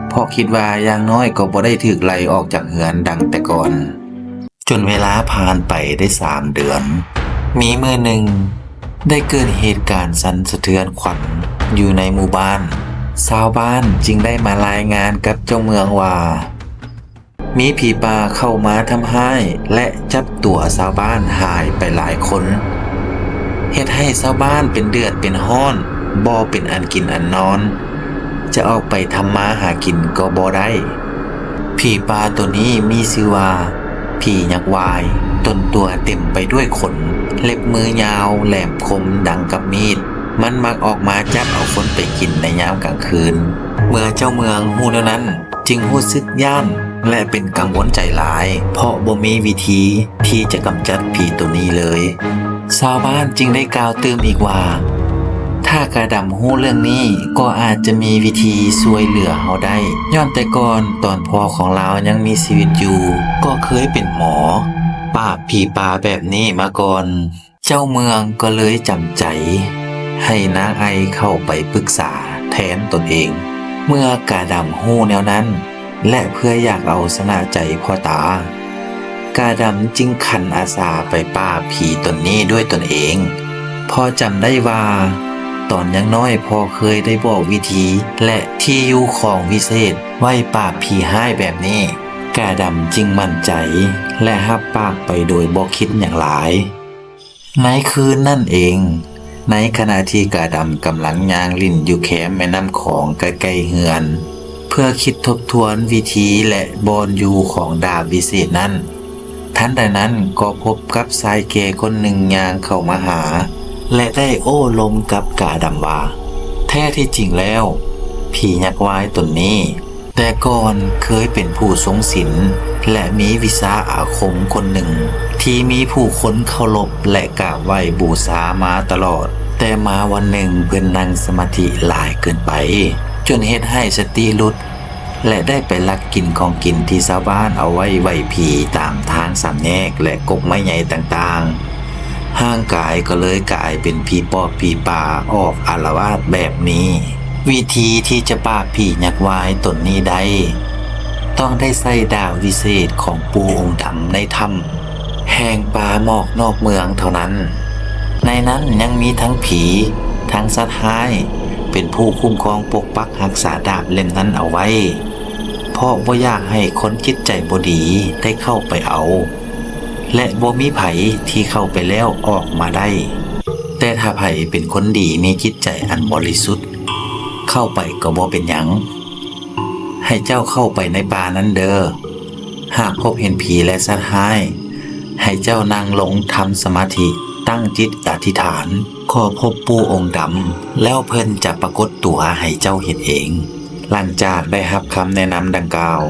ເພາະຄິດວ່າຢ່າງນ້ອຍກໍບໍ່ໄດ້ຖືກໄລ່ອອກຈາກເຮືອນດັ່ງແຕ່ກ່ອນ. ຈົນເວລາຜ່ານໄປໄດ້ສາມເດືອນ, ມີມື້ໜຶ່ງໄດ້ເກີດເຫດການສັ່ນສະເທືອນຂວັນຢູ່ໃນໝູ່ບ້ານ. ຊາວບ້ານຈຶ່ງໄດ້ມາລາຍງານກັບເຈົ້າເມືອງວ່າ ມີຜີປ່າເຂົ້າມາທຳຮ້າຍ ແລະ ຈັບຕົວຊາວບ້ານຫາຍໄປຫຼາຍຄົນ, ເຮັດໃຫ້ຊາວບ້ານເປັນເດືອດເປັນຮ້ອນ, ບໍ່ເປັນອັນກິນອັນນອນ, ຈະອອກໄປທຳມາຫາກິນກໍບໍ່ໄດ້. ຜີປ່າໂຕນີ້ມີຊື່ວ່າ ຜີຍັກວາຍ, ຕົນຕົວເຕັມໄປດ້ວຍຂົນ, ເລັບມືຍາວແຫຼມຄົມດັ່ງກັບມີດ. ມັນມັກອອກມາຈັບເອົາຄົນໄປກິນໃນຍາມກາງຄືນ. ເມື່ອເຈົ້າເມືອງຮູ້ແນວນັ້ນ, ຈຶ່ງຮູ້ສຶກຢ້ານ ແລະ ເປັນກັງວົນໃຈຫຼາຍ, ເພາະບໍ່ມີວິທີທີ່ຈະກຳຈັດຜີໂຕນີ້ເລີຍ. ຊາວບ້ານຈຶ່ງໄດ້ກ່າວຕື່ມອີກວ່າ ຖ້າກາດຳຮູ້ເລື່ອງນີ້ ກໍອາດຈະມີວິທີຊ່ວຍເຫຼືອເຮົາໄດ້, ຍ້ອນແຕ່ກ່ອນຕອນພໍ່ຂອງລາວຍັງມີຊີວິດຢູ່ ກໍເຄີຍເປັນໝໍປາບຜີປ່າແບບນີ້ມາກ່ອນ. ເຈົ້າເມືອງກໍເລີຍຈຳໃຈໃຫ້ນາງໄອເຂົ້າໄປປຶກສາແທນຕົນເອງ. ເມື່ອກາດຳຮູ້ແນວນັ້ນ ແລະ ເພື່ອຢາກເອົາຊະນະໃຈພໍ່ຕາ, ກາດຳຈຶ່ງຂັນອາສາໄປປາບຜີຕົນນີ້ດ້ວຍຕົນເອງ, ເພາະຈຳໄດ້ວ່າ ຕອນຍັງນ້ອຍພໍ່ເຄີຍໄດ້ບອກວິທີ ແລະ ທີ່ຢູ່ຂອງວິເສດໄວ້ປາບຜີຮ້າຍແບບນີ້. ກາດຳຈຶ່ງໝັ້ນໃຈ ແລະ ຮັບປາກໄປໂດຍບໍ່ຄິດຫຍັງຫຼາຍ. ໃນຄືນນັ້ນເອງ, ໃນຂະນະທີ່ກາດຳກຳລັງຍ່າງຫຼິ້ນຢູ່ແຄມແມ່ນ້ຳຂອງໃກ້ໆເຮືອນ ເພື່ອຄິດທົບທວນວິທີ ແລະ ບ່ອນຢູ່ຂອງດາບວິເສດນັ້ນ, ທັນໃດນັ້ນກໍພົບກັບຊາຍແກ່ຄົນໜຶ່ງຍ່າງເຂົ້າມາຫາ ແລະ ໄດ້ໂອ້ລົມກັບກາດຳວ່າ ແທ້ທີ່ຈິງແລ້ວ, ຜີຍັກວາຍຕົນນີ້ ແຕ່ກ່ອນເຄີຍເປັນຜູ້ຊົງສິນ ແລະ ມີວິຊາອາຄົມຄົນໜຶ່ງ ທີ່ມີຜູ້ຄົນເຄົາລົບ ແລະ ກາບໄຫວ້ບູຊາມາຕະຫຼອດ. ແຕ່ມາວັນໜຶ່ງເພິ່ນນັ່ງສະມາທິຫຼາຍເກີນໄປ ຈົນເຮັດໃຫ້ສະຕິຫຼຸດ ແລະ ໄດ້ໄປລັກກິນຂອງກິນທີ່ຊາວບ້ານເອົາໄວ້ໄຫວ້ຜີຕາມທາງສາມແຍກ ແລະ ກົກໄມ້ໃຫຍ່ຕ່າງໆ. ຮ່າງກາຍກໍເລີຍກາຍເປັນຜີປອບຜີປ່າອອກອາລະວາດແບບນີ້. ວິທີທີ່ຈະປາບຜີຍັກວາຍຕົນນີ້ໄດ້ ຕ້ອງໄດ້ໃຊ້ດາບວິເສດຂອງປູ່ອົງດຳໃນຖ້ຳແຫ່ງປ່າໝອກນອກເມືອງເທົ່ານັ້ນ. ໃນນັ້ນຍັງມີທັງຜີ, ທັງສັດຮ້າຍ ເປັນຜູ້ຄຸ້ມຄອງປົກປັກຮັກສາດາບເຫຼັ້ມນັ້ນເອົາໄວ້, ເພາະບໍ່ຢາກໃຫ້ຄົນຈິດໃຈບໍ່ດີໄດ້ເຂົ້າໄປເອົາ ແລະ ບໍ່ມີໃຜທີ່ເຂົ້າໄປແລ້ວອອກມາໄດ້. ແຕ່ຖ້າໃຜເປັນຄົນດີມີຈິດໃຈອັນບໍລິສຸດ ເຂົ້າໄປກໍບໍ່ເປັນຫຍັງ. ໃຫ້ເຈົ້າເຂົ້າໄປໃນປ່ານັ້ນເດີ. ຫາກພົບເຫັນຜີ ແລະ ສັດຮ້າຍ, ໃຫ້ເຈົ້ານັ່ງລົງທຳສະມາທິ, ຕັ້ງຈິດອະທິຖານ, ຂໍພົບປູ່ອົງດຳ, ແລ້ວເພິ່ນຈະປາກົດຕົວໃຫ້ເຈົ້າເຫັນເອງ. ຫຼັງຈາກໄດ້ຮັບຄຳແນະນຳດັ່ງກ່າວ,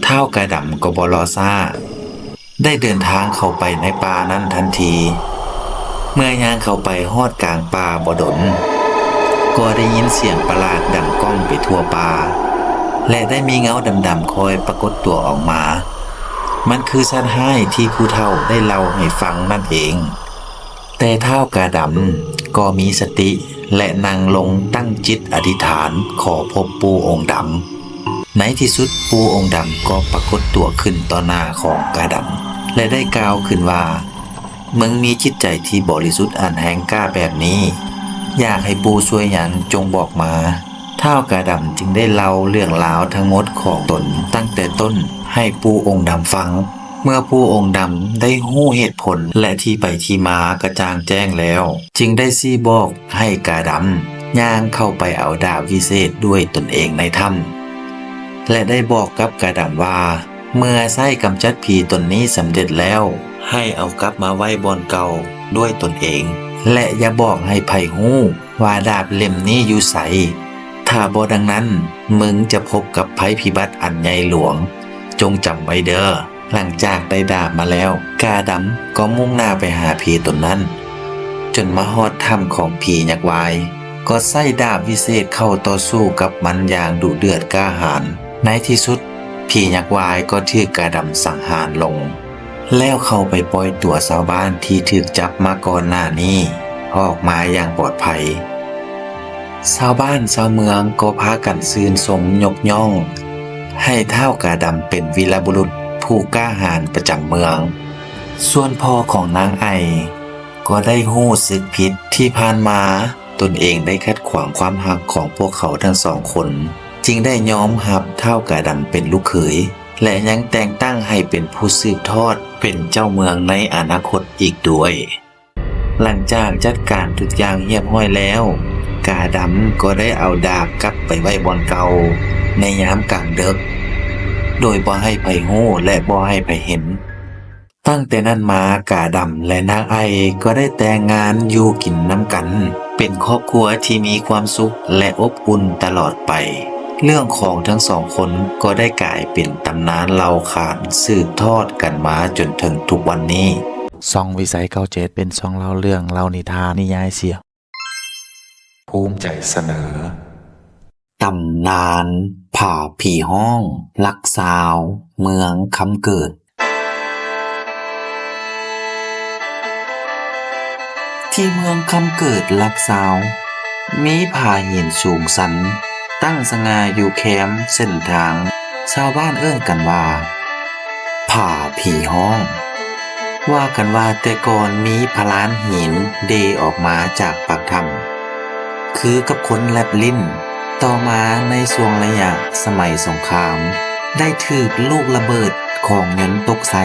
ທ້າວກາດຳກໍບໍ່ລໍຊ້າ, ໄດ້ເດີນທາງເຂົ້າໄປໃນປ່ານັ້ນທັນທີ. ເມື່ອຍ່າງເຂົ້າໄປຮອດກາງປ່າບໍ່ດົນ, ກໍໄດ້ຍິນສຽງປະຫຼາດດັງກ້ອງໄປທົ່ວປ່າ ແລະ ໄດ້ມີເງົາດຳໆຄອຍປາກົດຕົວອອກມາ. ມັນຄືສັດຮ້າຍທີ່ຜູ້ເຖົ້າໄດ້ເລົ່າໃຫ້ຟັງນັ້ນເອງ. ແຕ່ທ້າວກາດຳກໍມີສະຕິ ແລະ ນັ່ງລົງຕັ້ງຈິດອະທິຖານຂໍພົບປູ່ອົງດຳ. ໃນທີ່ສຸດ ປູ່ອົງດຳກໍປາກົດຕົວຂຶ້ນຕໍ່ໜ້າຂອງກາດຳ ແລະ ໄດ້ກ່າວຂຶ້ນວ່າ, ມຶງມີຈິດໃຈທີ່ບໍລິສຸດອັນແຮງກ້າແບບນີ້, ຢາກໃຫ້ປູ່ຊ່ວຍຫຍັງຈົ່ງບອກມາ. ທ້າວກາດຳຈຶ່ງໄດ້ເລົ່າເລື່ອງລາວທັງໝົດຂອງຕົນຕັ້ງແຕ່ຕົ້ນໃຫ້ປູ່ອົງດຳຟັງ. ເມື່ອປູ່ອົງດຳໄດ້ຮູ້ເຫດຜົນ ແລະ ທີ່ໄປທີ່ມາກະຈ່າງແຈ້ງແລ້ວ, ຈຶ່ງໄດ້ຊີ້ບອກໃຫ້ກາດຳຍ່າງເຂົ້າໄປເອົາດາບວິເສດດ້ວຍຕົນເອງໃນຖ້ຳ ແລະ ໄດ້ບອກກັບກາດຳວ່າ ເມື່ອໃຊ້ກຳຈັດຜີຕົນນີ້ສຳເລັດແລ້ວ, ໃຫ້ເອົາກັບມາໄວ້ບ່ອນເກົ່າດ້ວຍຕົນເອງ ແລະ ຢ່າບອກໃຫ້ໃຜຮູ້ວ່າດາບເຫຼັ້ມນີ້ຢູ່ໃສ. ຖ້າບໍ່ດັ່ງນັ້ນ, ມຶງຈະພົບກັບໄພພິບັດອັນໃຫຍ່ຫຼວງ. ຈົ່ງຈຳໄວ້ເດີ. ຫຼັງຈາກໄດ້ດາບມາແລ້ວ, ກາດຳກໍມຸ່ງໜ້າໄປຫາຜີຕົນນັ້ນ, ຈົນມາຮອດຖ້ຳຂອງຜີຍັກວາຍ, ກໍໃຊ້ດາບວິເສດເຂົ້າຕໍ່ສູ້ກັບມັນຢ່າງດຸເດືອດກ້າຫານ. ໃນທີ່ສຸດ, ຜີຍັກວາຍກໍຖືກກາດຳສັງຫານລົງ, ແລ້ວເຂົ້າໄປປ່ອຍຕົວຊາວບ້ານທີ່ຖືກຈັບມາກ່ອນໜ້ານີ້ ອອກມາຢ່າງປອດໄພ. ຊາວບ້ານຊາວເມືອງກໍພາກັນຊື່ນຊົມຍົກຍ້ອງໃຫ້ທ້າວກາດຳເປັນວີລະບຸລຸດຜູ້ກ້າຫານປະຈຳເມືອງ. ສ່ວນພໍ່ຂອງນາງໄອກໍໄດ້ຮູ້ສຶກຜິດທີ່ຜ່ານມາຕົນເອງໄດ້ຂັດຂວາງຄວາມຮັກຂອງພວກເຂົາທັງສອງຄົນ, ຈຶ່ງໄດ້ຍອມຮັບທ້າວກາດຳເປັນລູກເຂີຍ ແລະ ຍັງແຕ່ງຕັ້ງໃຫ້ເປັນຜູ້ສືບທອດເປັນເຈົ້າເມືອງໃນອະນາຄົດອີກດ້ວຍ. ຫຼັງຈາກຈັດການທຸກຢ່າງຮຽບຮ້ອຍແລ້ວ, ກາດຳກໍໄດ້ເອົາດາບກັບໄປໄວ້ບ່ອນເກົ່າໃນຍາມກາງເດິກ, ໂດຍບໍ່ໃຫ້ໃຜຮູ້ ແລະ ບໍ່ໃຫ້ໃຜເຫັນ. ຕັ້ງແຕ່ນັ້ນມາ, ກາດຳ ແລະ ນາງໄອກໍໄດ້ແຕ່ງງານຢູ່ກິນນຳກັນ, ເປັນຄອບຄົວທີ່ມີຄວາມສຸກ ແລະ ອົບອຸ່ນຕະຫຼອດໄປ. ເລື່ອງຂອງທັງສອງຄົນກໍໄດ້ກາຍເປັນຕຳນານເລົ່າຂານສືບທອດກັນມາຈົນເຖິງທຸກວັນນີ້. ຊ່ອງວິໄສເກົ້າເຈັດ ເປັນຊ່ອງເລົ່າເລື່ອງ, ເລົ່ານິທານ, ນິຍາຍສຽງ. ພູມໃຈສະເໜີ ຕຳນານຜາຜີຮ້ອງ ຫຼັກຊາວ ເມືອງຄຳເກີດ. ທີ່ເມືອງຄຳເກີດ ຫຼັກຊາວ ມີຜາຫີນສູງຊັນ ຕັ້ງສະຫງ່າຢູ່ແຄມເສັ້ນທາງ, ຊາວບ້ານເອີ້ນກັນວ່າ ຜາຜີຮ້ອງ. ວ່າກັນວ່າແຕ່ກ່ອນມີພະລານຫີນເດອອກມາຈາກປາກຖ້ຳ ຄືກັບຄົນແລັບຫຼິ້ນ. ຕໍ່ມາໃນຊ່ວງໄລຍະສະໄໝສົງຄາມ ໄດ້ຖືກລູກລະເບີດຂອງຍົນຕົກໃສ່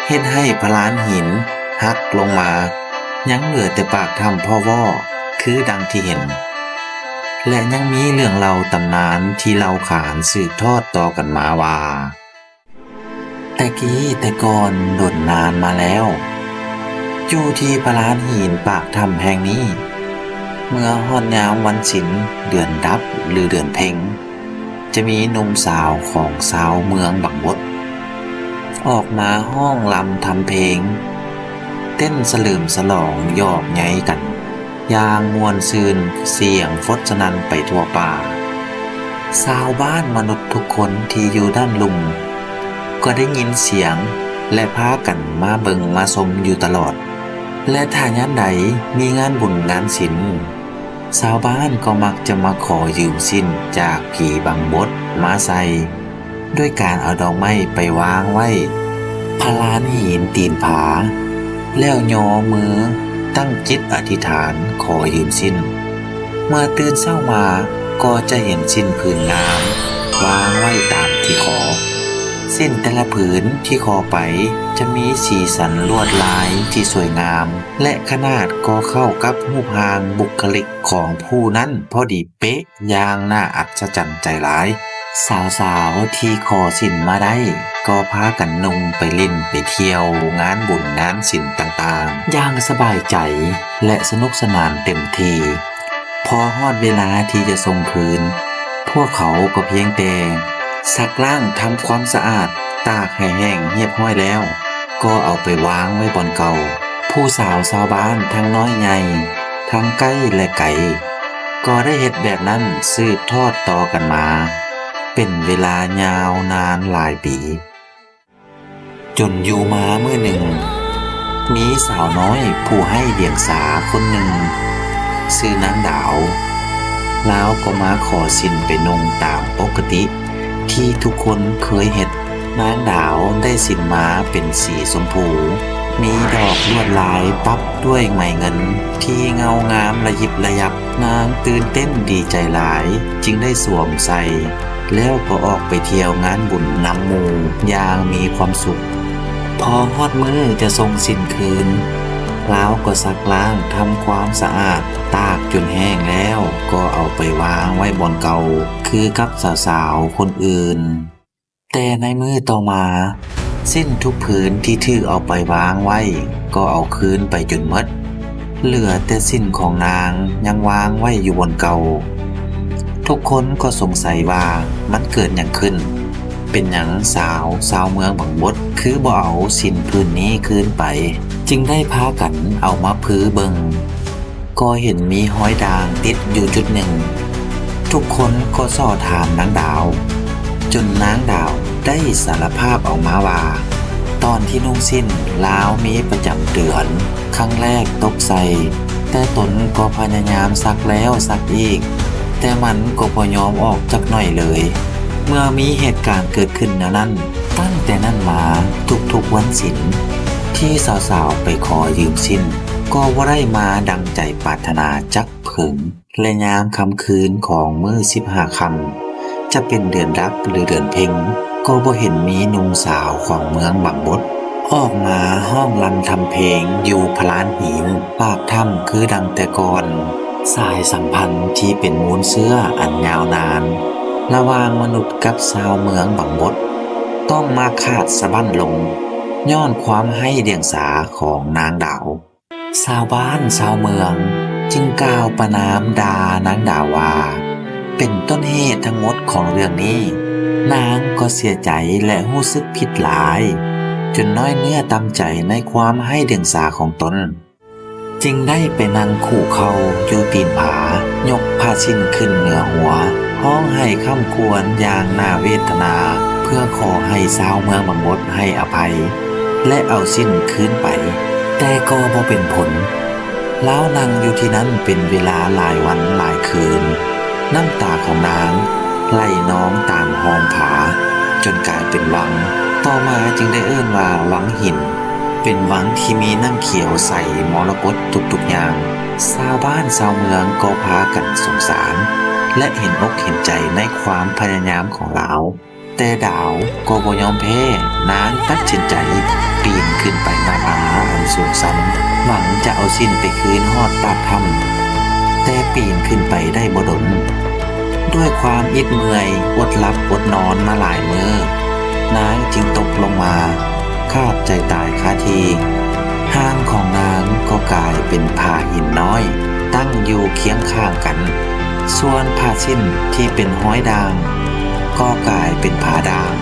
ເຮັດໃຫ້ພະລານຫີນຫັກລົງມາ, ຍັງເຫຼືອແຕ່ປາກຖ້ຳພໍ້ວໍ້ ຄືດັ່ງທີ່ເຫັນ. ແລະ ຍັງມີເລື່ອງເລົ່າຕຳນານທີ່ເລົ່າຂານສືບທອດຕໍ່ກັນມາວ່າ ແຕ່ກີ້ແຕ່ກ່ອນດົນນານມາແລ້ວ, ຢູ່ທີ່ພະລານຫີນປາກຖ້ຳແຫ່ງນີ້, ເມື່ອຮອດຍາມວັນສິນ ເດືອນດັບ ຫຼື ເດືອນເພັງ, ຈະມີໜຸ່ມສາວຂອງຊາວເມືອງບັງບົດ ອອກມາຮ້ອງລຳທຳເພງ, ເຕັ້ນສະເຫຼີມສະຫຼອງຫຍອກໃຍກັນ ຢ່າງມ່ວນຊື່ນ, ສຽງຟົດສະໜັ່ນໄປທົ່ວປ່າ. ຊາວບ້ານມະນຸດທຸກຄົນທີ່ຢູ່ດ້ານລຸ່ມ ກໍໄດ້ຍິນສຽງ ແລະ ພາກັນມາເບິ່ງມາຊົມຢູ່ຕະຫຼອດ. ແລະ ຖ້າຍາມໃດມີງານບຸນງານສິນ, ຊາວບ້ານກໍມັກຈະມາຂໍຢືມສິ້ນຈາກຜີບັງບົດມາໃສ່ ດ້ວຍການເອົາດອກໄມ້ໄປວາງໄວ້ພະລານຫີນຕີນຜາ ແລ້ວຍໍມືຕັ້ງຈິດອະທິຖານຂໍຢືມສິ້ນ. ເມື່ອຕື່ນເຊົ້າມາກໍຈະເຫັນສິ້ນຜືນງາມວາງໄວ້ຕາມທີ່ຂໍ. ສິ້ນແຕ່ລະຜືນທີ່ຂໍໄປຈະມີສີສັນລວດລາຍທີ່ສວຍງາມ ແລະ ຂະໜາດກໍເຂົ້າກັບຮູບຮ່າງບຸກຄະລິກຂອງຜູ້ນັ້ນພໍດີເປະ ຢ່າງໜ້າອັດສະຈັນໃຈຫຼາຍ. ສາວໆທີ່ຂໍສິນມາໄດ້ກໍພາກັນນຸ່ງໄປຫຼິ້ນໄປທ່ຽວງານບຸນງານສິນຕ່າງໆ ຢ່າງສະບາຍໃຈ ແລະ ສະໜຸກສະໜານເຕັມທີ່. ພໍຮອດເວລາທີ່ຈະສົ່ງຄືນ, ພວກເຂົາກໍພຽງແຕ່ຊັກລ້າງທຳຄວາມສະອາດ, ຕາກໃຫ້ແຫ້ງຮຽບຮ້ອຍແລ້ວ, ກໍເອົາໄປວາງໄວ້ບ່ອນເກົ່າ. ຜູ້ສາວຊາວບ້ານທັງນ້ອຍໃຫຍ່, ທັງໃກ້ ແລະ ໄກ ກໍໄດ້ເຮັດແບບນັ້ນສືບທອດຕໍ່ກັນມາ ເປັນເວລາຍາວນານຫຼາຍປີ. ຈົນຢູ່ມາມື້ໜຶ່ງ, ມີສາວນ້ອຍຜູ້ໄຮ້ດຽງສາຄົນໜຶ່ງ ຊື່ນາງດາວ. ລາວກໍມາຂໍສິນໄປນຸ່ງຕາມປົກກະຕິທີ່ທຸກຄົນເຄີຍເຮັດ. ນາງດາວໄດ້ສິນມາເປັນສີຊົມພູ, ມີດອກລວດລາຍປັບດ້ວຍໄມເງິນທີ່ເງົາງາມລະຍິບລະຍັບ. ນາງຕື່ນເຕັ້ນດີໃຈຫຼາຍ, ຈຶ່ງໄດ້ສວມໃສ່ ແລ້ວກໍອອກໄປທ່ຽວງານບຸນນຳໝູ່ຢ່າງມີຄວາມສຸກ. ພໍຮອດມື້ຈະສົ່ງສິນຄືນ, ລາວກໍຊັກລ້າງທຳຄວາມສະອາດ, ຕາກຈົນແຫ້ງແລ້ວກໍເອົາໄປວາງໄວ້ບ່ອນເກົ່າ ຄືກັບສາວໆຄົນອື່ນ. ແຕ່ໃນມື້ຕໍ່ມາ, ສິ້ນທຸກຜືນທີ່ຖືກເອົາໄປວາງໄວ້ກໍເອົາຄືນໄປຈົນໝົດ, ເຫຼືອແຕ່ສິ້ນຂອງນາງຍັງວາງໄວ້ຢູ່ບ່ອນເກົ່າ. ທຸກຄົນກໍສົງໄສວ່າມັນເກີດຫຍັງຂຶ້ນ? ເປັນຫຍັງສາວຊາວເມືອງບັງບົດຄືບໍ່ເອົາສິ້ນຜືນນີ້ຄືນໄປ? ຈຶ່ງໄດ້ພາກັນເອົາມາຜືເບິ່ງ. ກໍເຫັນມີຮອຍດ່າງຕິດຢູ່ຈຸດໜຶ່ງ. ທຸກຄົນກໍສໍ້ຖາມນາງດາວ, ຈົນນາງດາວໄດ້ສາລະພາບອອກມາວ່າ ຕອນທີ່ນຸ່ງສິ້ນລາວມີປະຈຳເດືອນ, ຄັ້ງແລກຕົກໃສ່, ແຕ່ຕົນກໍພະຍາຍາມຊັກແລ້ວຊັກອີກ, ແຕ່ມັນກໍບໍ່ຍອມອອກຈັກໜ້ອຍເລີຍ. ເມື່ອມີເຫດການເກີດຂຶ້ນແນວນັ້ນ, ຕັ້ງແຕ່ນັ້ນມາ, ທຸກໆວັນສິນທີ່ສາວໆໄປຂໍຢືມສິ້ນ, ກໍບໍ່ໄດ້ມາດັ່ງໃຈປາດຖະໜາຈັກເຜີງ ແລະ ຍາມຄ່ຳຄືນຂອງມື້ສິບຫ້າຄ່ຳ ຈະເປັນເດືອນດັບ ຫຼື ເດືອນເພັງ ກໍບໍ່ເຫັນມີໜຸ່ມສາວຂອງເມືອງບັງບົດ ອອກມາຮ້ອງລຳທຳເພງຢູ່ພະລານຫີນປາກຖ້ຳຄືດັ່ງແຕ່ກ່ອນ. ສາຍສຳພັນທີ່ເປັນມູນເຊື້ອອັນຍາວນານລະຫວ່າງມະນຸດກັບຊາວເມືອງບັງບົດ ຕ້ອງມາຂາດສະບັ້ນລົງ ຍ້ອນຄວາມໄຮ້ດຽງສາຂອງນາງດາວ. ຊາວບ້ານຊາວເມືອງຈຶ່ງກ່າວປະນາມດ່ານາງດາວວ່າ ເປັນຕົ້ນເຫດທັງໝົດຂອງເລື່ອງນີ້. ນາງກໍເສຍໃຈ ແລະ ຮູ້ສຶກຜິດຫຼາຍ ຈົນນ້ອຍເນື້ອຕ່ຳໃຈໃນຄວາມໄຮ້ດຽງສາຂອງຕົນ, ຈຶ່ງໄດ້ໄປນັ່ງຄຸເຂົ່າຢູ່ຕີນຜາ, ຍົກຜ້າສິ້ນຂຶ້ນເໜືອຫົວ, ຮ້ອງໄຫ້ຄ້ຳຄວນຢ່າງໜ້າເວທະນາ ເພື່ອຂໍໃຫ້ຊາວເມືອງບັງບົດໃຫ້ອະໄພ ແລະ ເອົາສິ້ນຄືນໄປ, ແຕ່ກໍບໍ່ເປັນຜົນ. ລາວນັ່ງຢູ່ທີ່ນັ້ນເປັນເວລາຫຼາຍວັນຫຼາຍຄືນ, ນ້ຳຕາຂອງນາງໄຫຼນອງຕາມຮ່ອງຜາ ຈົນກາຍເປັນວັງ, ຕໍ່ມາຈຶ່ງໄດ້ເອີ້ນວ່າວັງຫີນ, ເປັນວັງທີ່ມີນ້ຳຂຽວໃສມໍລະກົດທຸກໆຢ່າງ. ຊາວບ້ານຊາວເມືອງກໍພາກັນສົງສານ ແລະ ເຫັນອົກເຫັນໃຈໃນຄວາມພະຍາຍາມຂອງລາວ. ແຕ່ດາວກໍບໍ່ຍອມແພ້, ນາງຕັດສິນໃຈປີນຂຶ້ນໄປໜ້າຜາອັນສູງຊັນ, ຫວັງຈະເອົາສິ້ນໄປຄືນຮອດປາກຖ້ຳ. ແຕ່ປີນຂຶ້ນໄປໄດ້ບໍ່ດົນ, ດ້ວຍຄວາມອິດເມື່ອຍ, ອົດຫຼັບອົດນອນມາຫຼາຍມື້, ນາງຈຶ່ງຕົກລົງມາ, ຂາດໃຈຕາຍຄາທີ່. ຮ່າງຂອງນາງກໍກາຍເປັນຜາຫີນນ້ອຍ, ຕັ້ງຢູ່ຄຽງຂ້າງກັນ. ສ່ວນຜ້າສິ້ນທີ່ເປັນຮອຍດ່າງ ກໍກາຍເປັນຜ້າດ່າງ,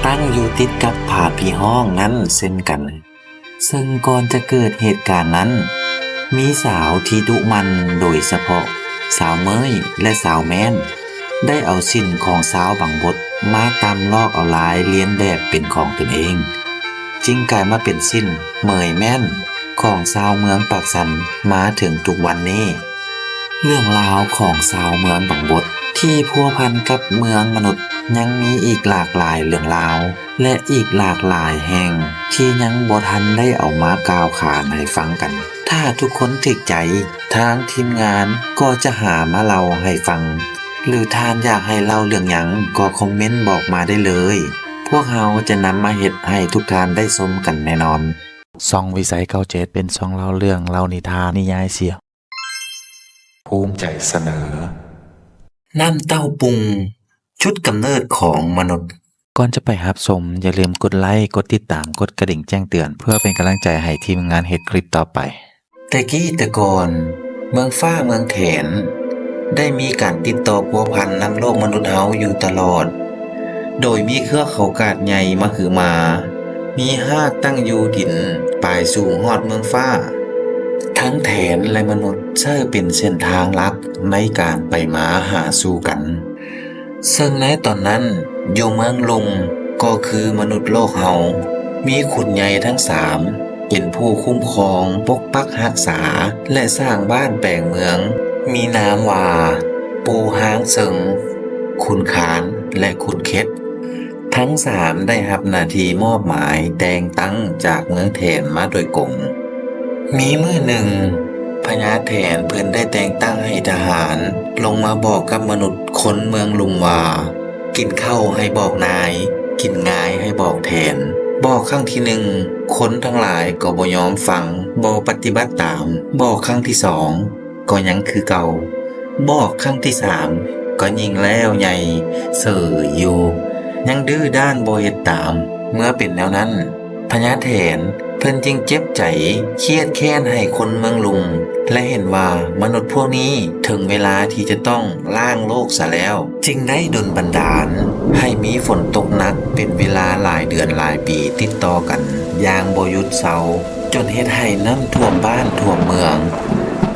ຕັ້ງຢູ່ຕິດກັບຜ້າຜີຫ້ອງນັ້ນເຊັ່ນກັນ. ເຊິ່ງກ່ອນຈະເກີດເຫດການນັ້ນ, ມີສາວທີ່ດຸໝັ່ນ, ໂດຍສະເພາະສາວເມີ້ຍ ແລະ ສາວແມ່ນ, ໄດ້ເອົາສິ້ນຂອງຊາວບັງບົດມາຕຳລອກເອົາລາຍລຽນແບບເປັນຂອງຕົນເອງ, ຈຶ່ງກາຍມາເປັນສິ້ນເມີ້ຍແມ່ນຂອງຊາວເມືອງປາກຊັນມາເຖິງທຸກວັນນີ້. ເລື່ອງລາວຂອງຊາວເມືອງບັງບົດທີ່ພົວພັນກັບເມືອງມະນຸດ ຍັງມີອີກຫຼາກຫຼາຍເລື່ອງລາວ ແລະ ອີກຫຼາກຫຼາຍແຫ່ງທີ່ຍັງບໍ່ທັນໄດ້ເອົາມາກ່າວຂານໃຫ້ຟັງກັນ. ຖ້າທຸກຄົນຖືກໃຈ, ທາງທີມງານກໍຈະຫາມາເລົ່າໃຫ້ຟັງ, ຫຼື ທ່ານຢາກໃຫ້ເລົ່າເລື່ອງຫຍັງກໍຄອມເມັນບອກມາໄດ້ເລີຍ, ພວກເຮົາຈະນຳມາເຮັດໃຫ້ທຸກທ່ານໄດ້ຊົມກັນແນ່ນອນ. ຊ່ອງວິໄສເກົ້າເຈັດ ເປັນຊ່ອງເລົ່າເລື່ອງ, ເລົ່ານິທານ, ນິຍາຍສຽງ. ພູມໃຈສະເໜີ ນ້ຳເຕົ້າປຸງ ຈຸດກຳເນີດຂອງມະນຸດ. ກ່ອນຈະໄປຮັບຊົມ, ຢ່າລືມກົດໄລ, ກົດຕິດຕາມ, ກົດກະດິ່ງແຈ້ງເຕືອນ ເພື່ອເປັນກຳລັງໃຈໃຫ້ທີມງານເຮັດຄລິບຕໍ່ໄປ. ແຕ່ກີ້ແຕ່ກ່ອນ, ເມືອງຟ້າເມືອງແຖນ ໄດ້ມີການຕິດຕໍ່ພົວພັນນຳໂລກມະນຸດເຮົາຢູ່ຕະຫຼອດ, ໂດຍມີເຄືອເຂົາກາດໃຫຍ່ມະຫຶມາ, ມີຮາກຕັ້ງຢູ່ດິນ, ປາຍສູງຮອດເມືອງຟ້າ. ທັງແຖນ ແລະ ມະນຸດໃຊ້ເປັນເສັ້ນທາງຫຼັກໃນການໄປມາຫາສູ່ກັນ. ເຊິ່ງໃນຕອນນັ້ນ ຢູ່ເມືອງລຸງ ກໍຄືມະນຸດໂລກເຮົາ ມີຂຸນໃຫຍ່ທັງສາມ ເປັນຜູ້ຄຸ້ມຄອງ, ປົກປັກຮັກສາ ແລະ ສ້າງບ້ານແປງເມືອງ, ມີນາມວ່າ ປູ່ຮ່າງເສິງ, ຂຸນຄານ ແລະ ຂຸນເຂັດ. ທັງສາມໄດ້ຮັບໜ້າທີ່ມອບໝາຍແຕ່ງຕັ້ງຈາກເມືອງແຖນມາໂດຍກົງ. ມີມື້ໜຶ່ງ, ພະຍາແຖນເພິ່ນໄດ້ແຕ່ງຕັ້ງໃຫ້ທະຫານລົງມາບອກກັບມະນຸດຄົນເມືອງລຸງວ່າ, ກິນເຂົ້າໃຫ້ບອກນາຍ, ກິນງາຍໃຫ້ບອກແຖນ. ບອກຄັ້ງທີໜຶ່ງ, ຄົນທັງຫຼາຍກໍບໍ່ຍອມຟັງ, ບໍ່ປະຕິບັດຕາມ. ບອກຄັ້ງທີສອງ, ກໍຍັງຄືເກົ່າ. ບອກຄັ້ງທີສາມ ກໍຍິ່ງແລ້ວໃຫຍ່ເສີຍຢູ່, ຍັງດື້ດ້ານບໍ່ເຮັດຕາມ. ເມື່ອເປັນແນວນັ້ນ, ພະຍາແຖນເພິ່ນຈຶ່ງເຈັບໃຈຄຽດແຄ້ນໃຫ້ຄົນເມືອງລຸງ ແລະ ເຫັນວ່າມະນຸດພວກນີ້ເຖິງເວລາທີ່ຈະຕ້ອງລ້າງໂລກສະແລ້ວ, ຈຶ່ງໄດ້ດົນບັນດານໃຫ້ມີຝົນຕົກໜັກເປັນເວລາຫຼາຍເດືອນຫຼາຍປີຕິດຕໍ່ກັນຢ່າງບໍ່ຢຸດເຊົາ. ຈົນເຮັດໃຫ້ນ້ຳຖ້ວມບ້ານຖ້ວມເມືອງ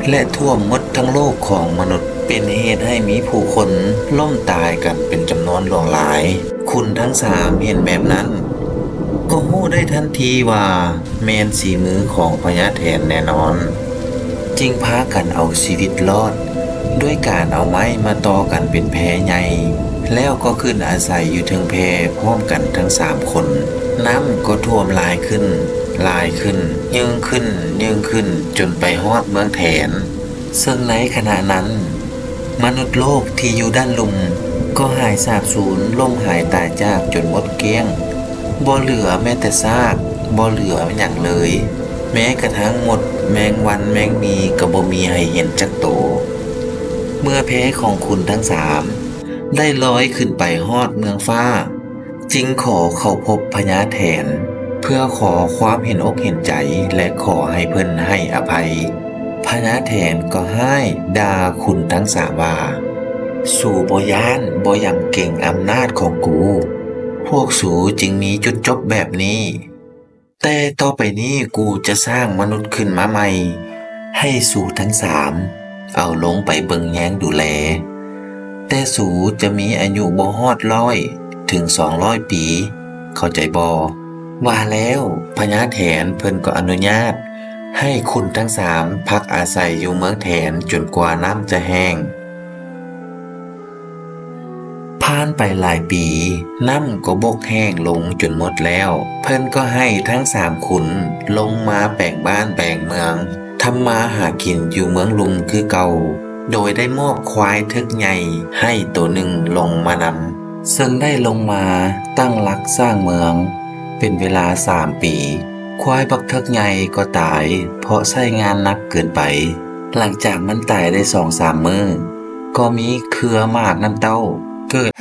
ແລະ ຖ້ວມໝົດທັງໂລກຂອງມະນຸດ, ເປັນເຫດໃຫ້ມີຜູ້ຄົນລົ້ມຕາຍກັນເປັນຈຳນວນຫຼວງຫຼາຍ. ຂຸນທັງສາມເຫັນແບບນັ້ນ ກໍຮູ້ໄດ້ທັນທີວ່າແມ່ນສີມືຂອງພະຍາແຖນແນ່ນອນ, ຈຶ່ງພາກັນເອົາຊີວິດລອດ ດ້ວຍການເອົາໄມ້ມາຕໍ່ກັນເປັນແພໃຫຍ່, ແລ້ວກໍຂຶ້ນອາໄສຢູ່ເທິງແພພ້ອມກັນທັງສາມຄົນ. ນ້ຳກໍຖ້ວມຫຼາຍຂຶ້ນ ຫຼາຍຂຶ້ນ, ເຍີ້ງຂຶ້ນ ເຍີ້ງຂຶ້ນ, ຈົນໄປຮອດເມືອງແຖນ. ເຊິ່ງໃນຂະນະນັ້ນ, ມະນຸດໂລກທີ່ຢູ່ດ້ານລຸ່ມກໍຫາຍສາບສູນ, ລົ້ມຫາຍຕາຍຈາກຈົນໝົດກ້ຽງ, ບໍ່ເຫຼືອແມ້ແຕ່ຊາກ, ບໍ່ເຫຼືອຫຍັງເລີຍ, ແມ້ກະທັ່ງມົດ, ແມງວັນ, ແມງໝີກໍບໍ່ມີໃຫ້ເຫັນຈັກໂຕ. ເມື່ອແພຂອງຂຸນທັງສາມໄດ້ລອຍຂຶ້ນໄປຮອດເມືອງຟ້າ, ຈຶ່ງຂໍເຂົ້າພົບພະຍາແຖນ ເພື່ອຂໍຄວາມເຫັນອົກເຫັນໃຈ ແລະ ຂໍໃຫ້ເພິ່ນໃຫ້ອະໄພ. ພະຍາແຖນກໍຮ້າຍດ່າຂຸນທັງສາມວ່າ, ສູບໍ່ຢ້ານບໍ່ຢຳເກງອຳນາດຂອງກູ, ພວກສູຈຶ່ງມີຈຸດຈົບແບບນີ້. ແຕ່ຕໍ່ໄປນີ້ກູຈະສ້າງມະນຸດຂຶ້ນມາໃໝ່ ໃຫ້ສູທັງສາມເອົາລົງໄປເບິ່ງແຍງດູແລ, ແຕ່ສູຈະມີອາຍຸບໍ່ຮອດຮ້ອຍເຖິງສອງຮ້ອຍປີ, ເຂົ້າໃຈບໍ່? ວ່າແລ້ວພະຍາແຖນເພິ່ນກໍອະນຸຍາດໃຫ້ຂຸນທັງສາມພັກອາໄສຢູ່ເມືອງແຖນຈົນກວ່ານ້ຳຈະແຫ້ງ. ໄປຫຼາຍປີ, ນ້ຳກໍບົກແຫ້ງລົງຈົນໝົດແລ້ວ. ເພິ່ນກໍໃຫ້ທັງສາມຂຸນລົງມາແປງບ້ານແປງເມືອງ, ທຳມາຫາກິນຢູ່ເມືອງລຸ່ມຄືເກົ່າ, ໂດຍໄດ້ມອບຄວາຍເຖິກໃຫຍ່ໃຫ້ໂຕໜຶ່ງລົງມານຳ, ເຊິ່ງໄດ້ລົງມາຕັ້ງຫຼັກສ້າງເມືອງເປັນເວລາສາມປີ. ຄວາຍບັກເຖິກໃຫຍ່ກໍຕາຍເພາະໃຊ້ງານໜັກເກີນໄປ. ຫຼັງຈາກມັນຕາຍໄດ້ສອງສາມມື້, ກໍມີເຄືອໝາກນ້ຳເຕົ້າເກີດ.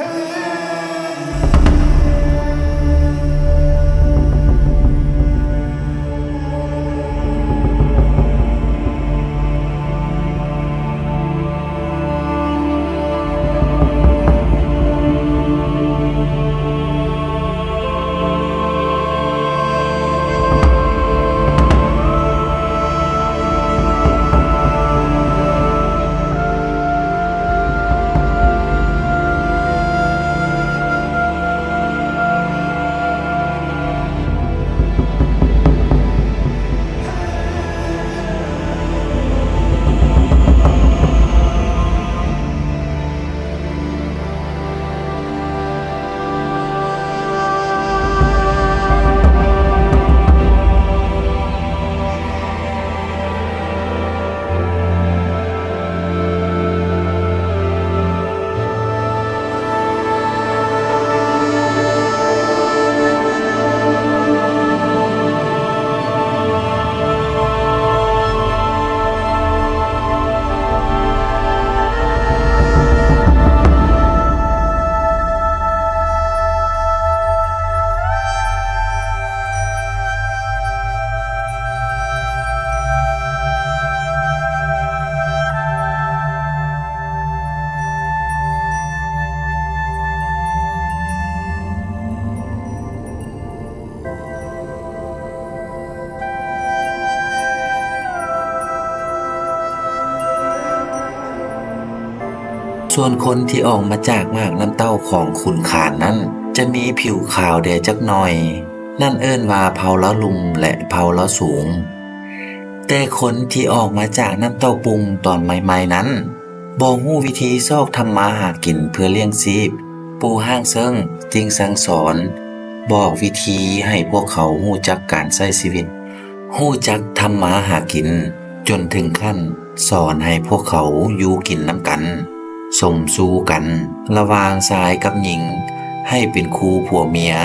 ສ່ວນຄົນທີ່ອອກມາຈາກໝາກນ້ຳເຕົ້າຂອງຂຸນຂານນັ້ນ ຈະມີຜິວຂາວແດ່ຈັກໜ່ອຍ, ນັ້ນເອີ້ນວ່າເຜົ່າລາວລຸ່ມ ແລະ ເຜົ່າລາວສູງ. ແຕ່ຄົນທີ່ອອກມາຈາກນ້ຳເຕົ້າປຸງຕອນໃໝ່ໆນັ້ນ ບໍ່ຮູ້ວິທີຊອກທຳມາຫາກິນເພື່ອລ້ຽງຊີບ. ປູ່ຮ່າງເຊິ່ງຈຶ່ງສັ່ງສອນ ບອກວິທີໃຫ້ພວກເຂົາຮູ້ຈັກການໃຊ້ຊີວິດ, ຮູ້ຈັກທຳມາຫາກິນ, ຈົນເຖິງຂັ້ນສອນໃຫ້ພວກເຂົາຢູ່ກິນນຳກັນ, ສົມສູ່ກັນລະຫວ່າງຊາຍກັບຍິງ ໃຫ້ເປັນຄູ່ຜົວເມຍ,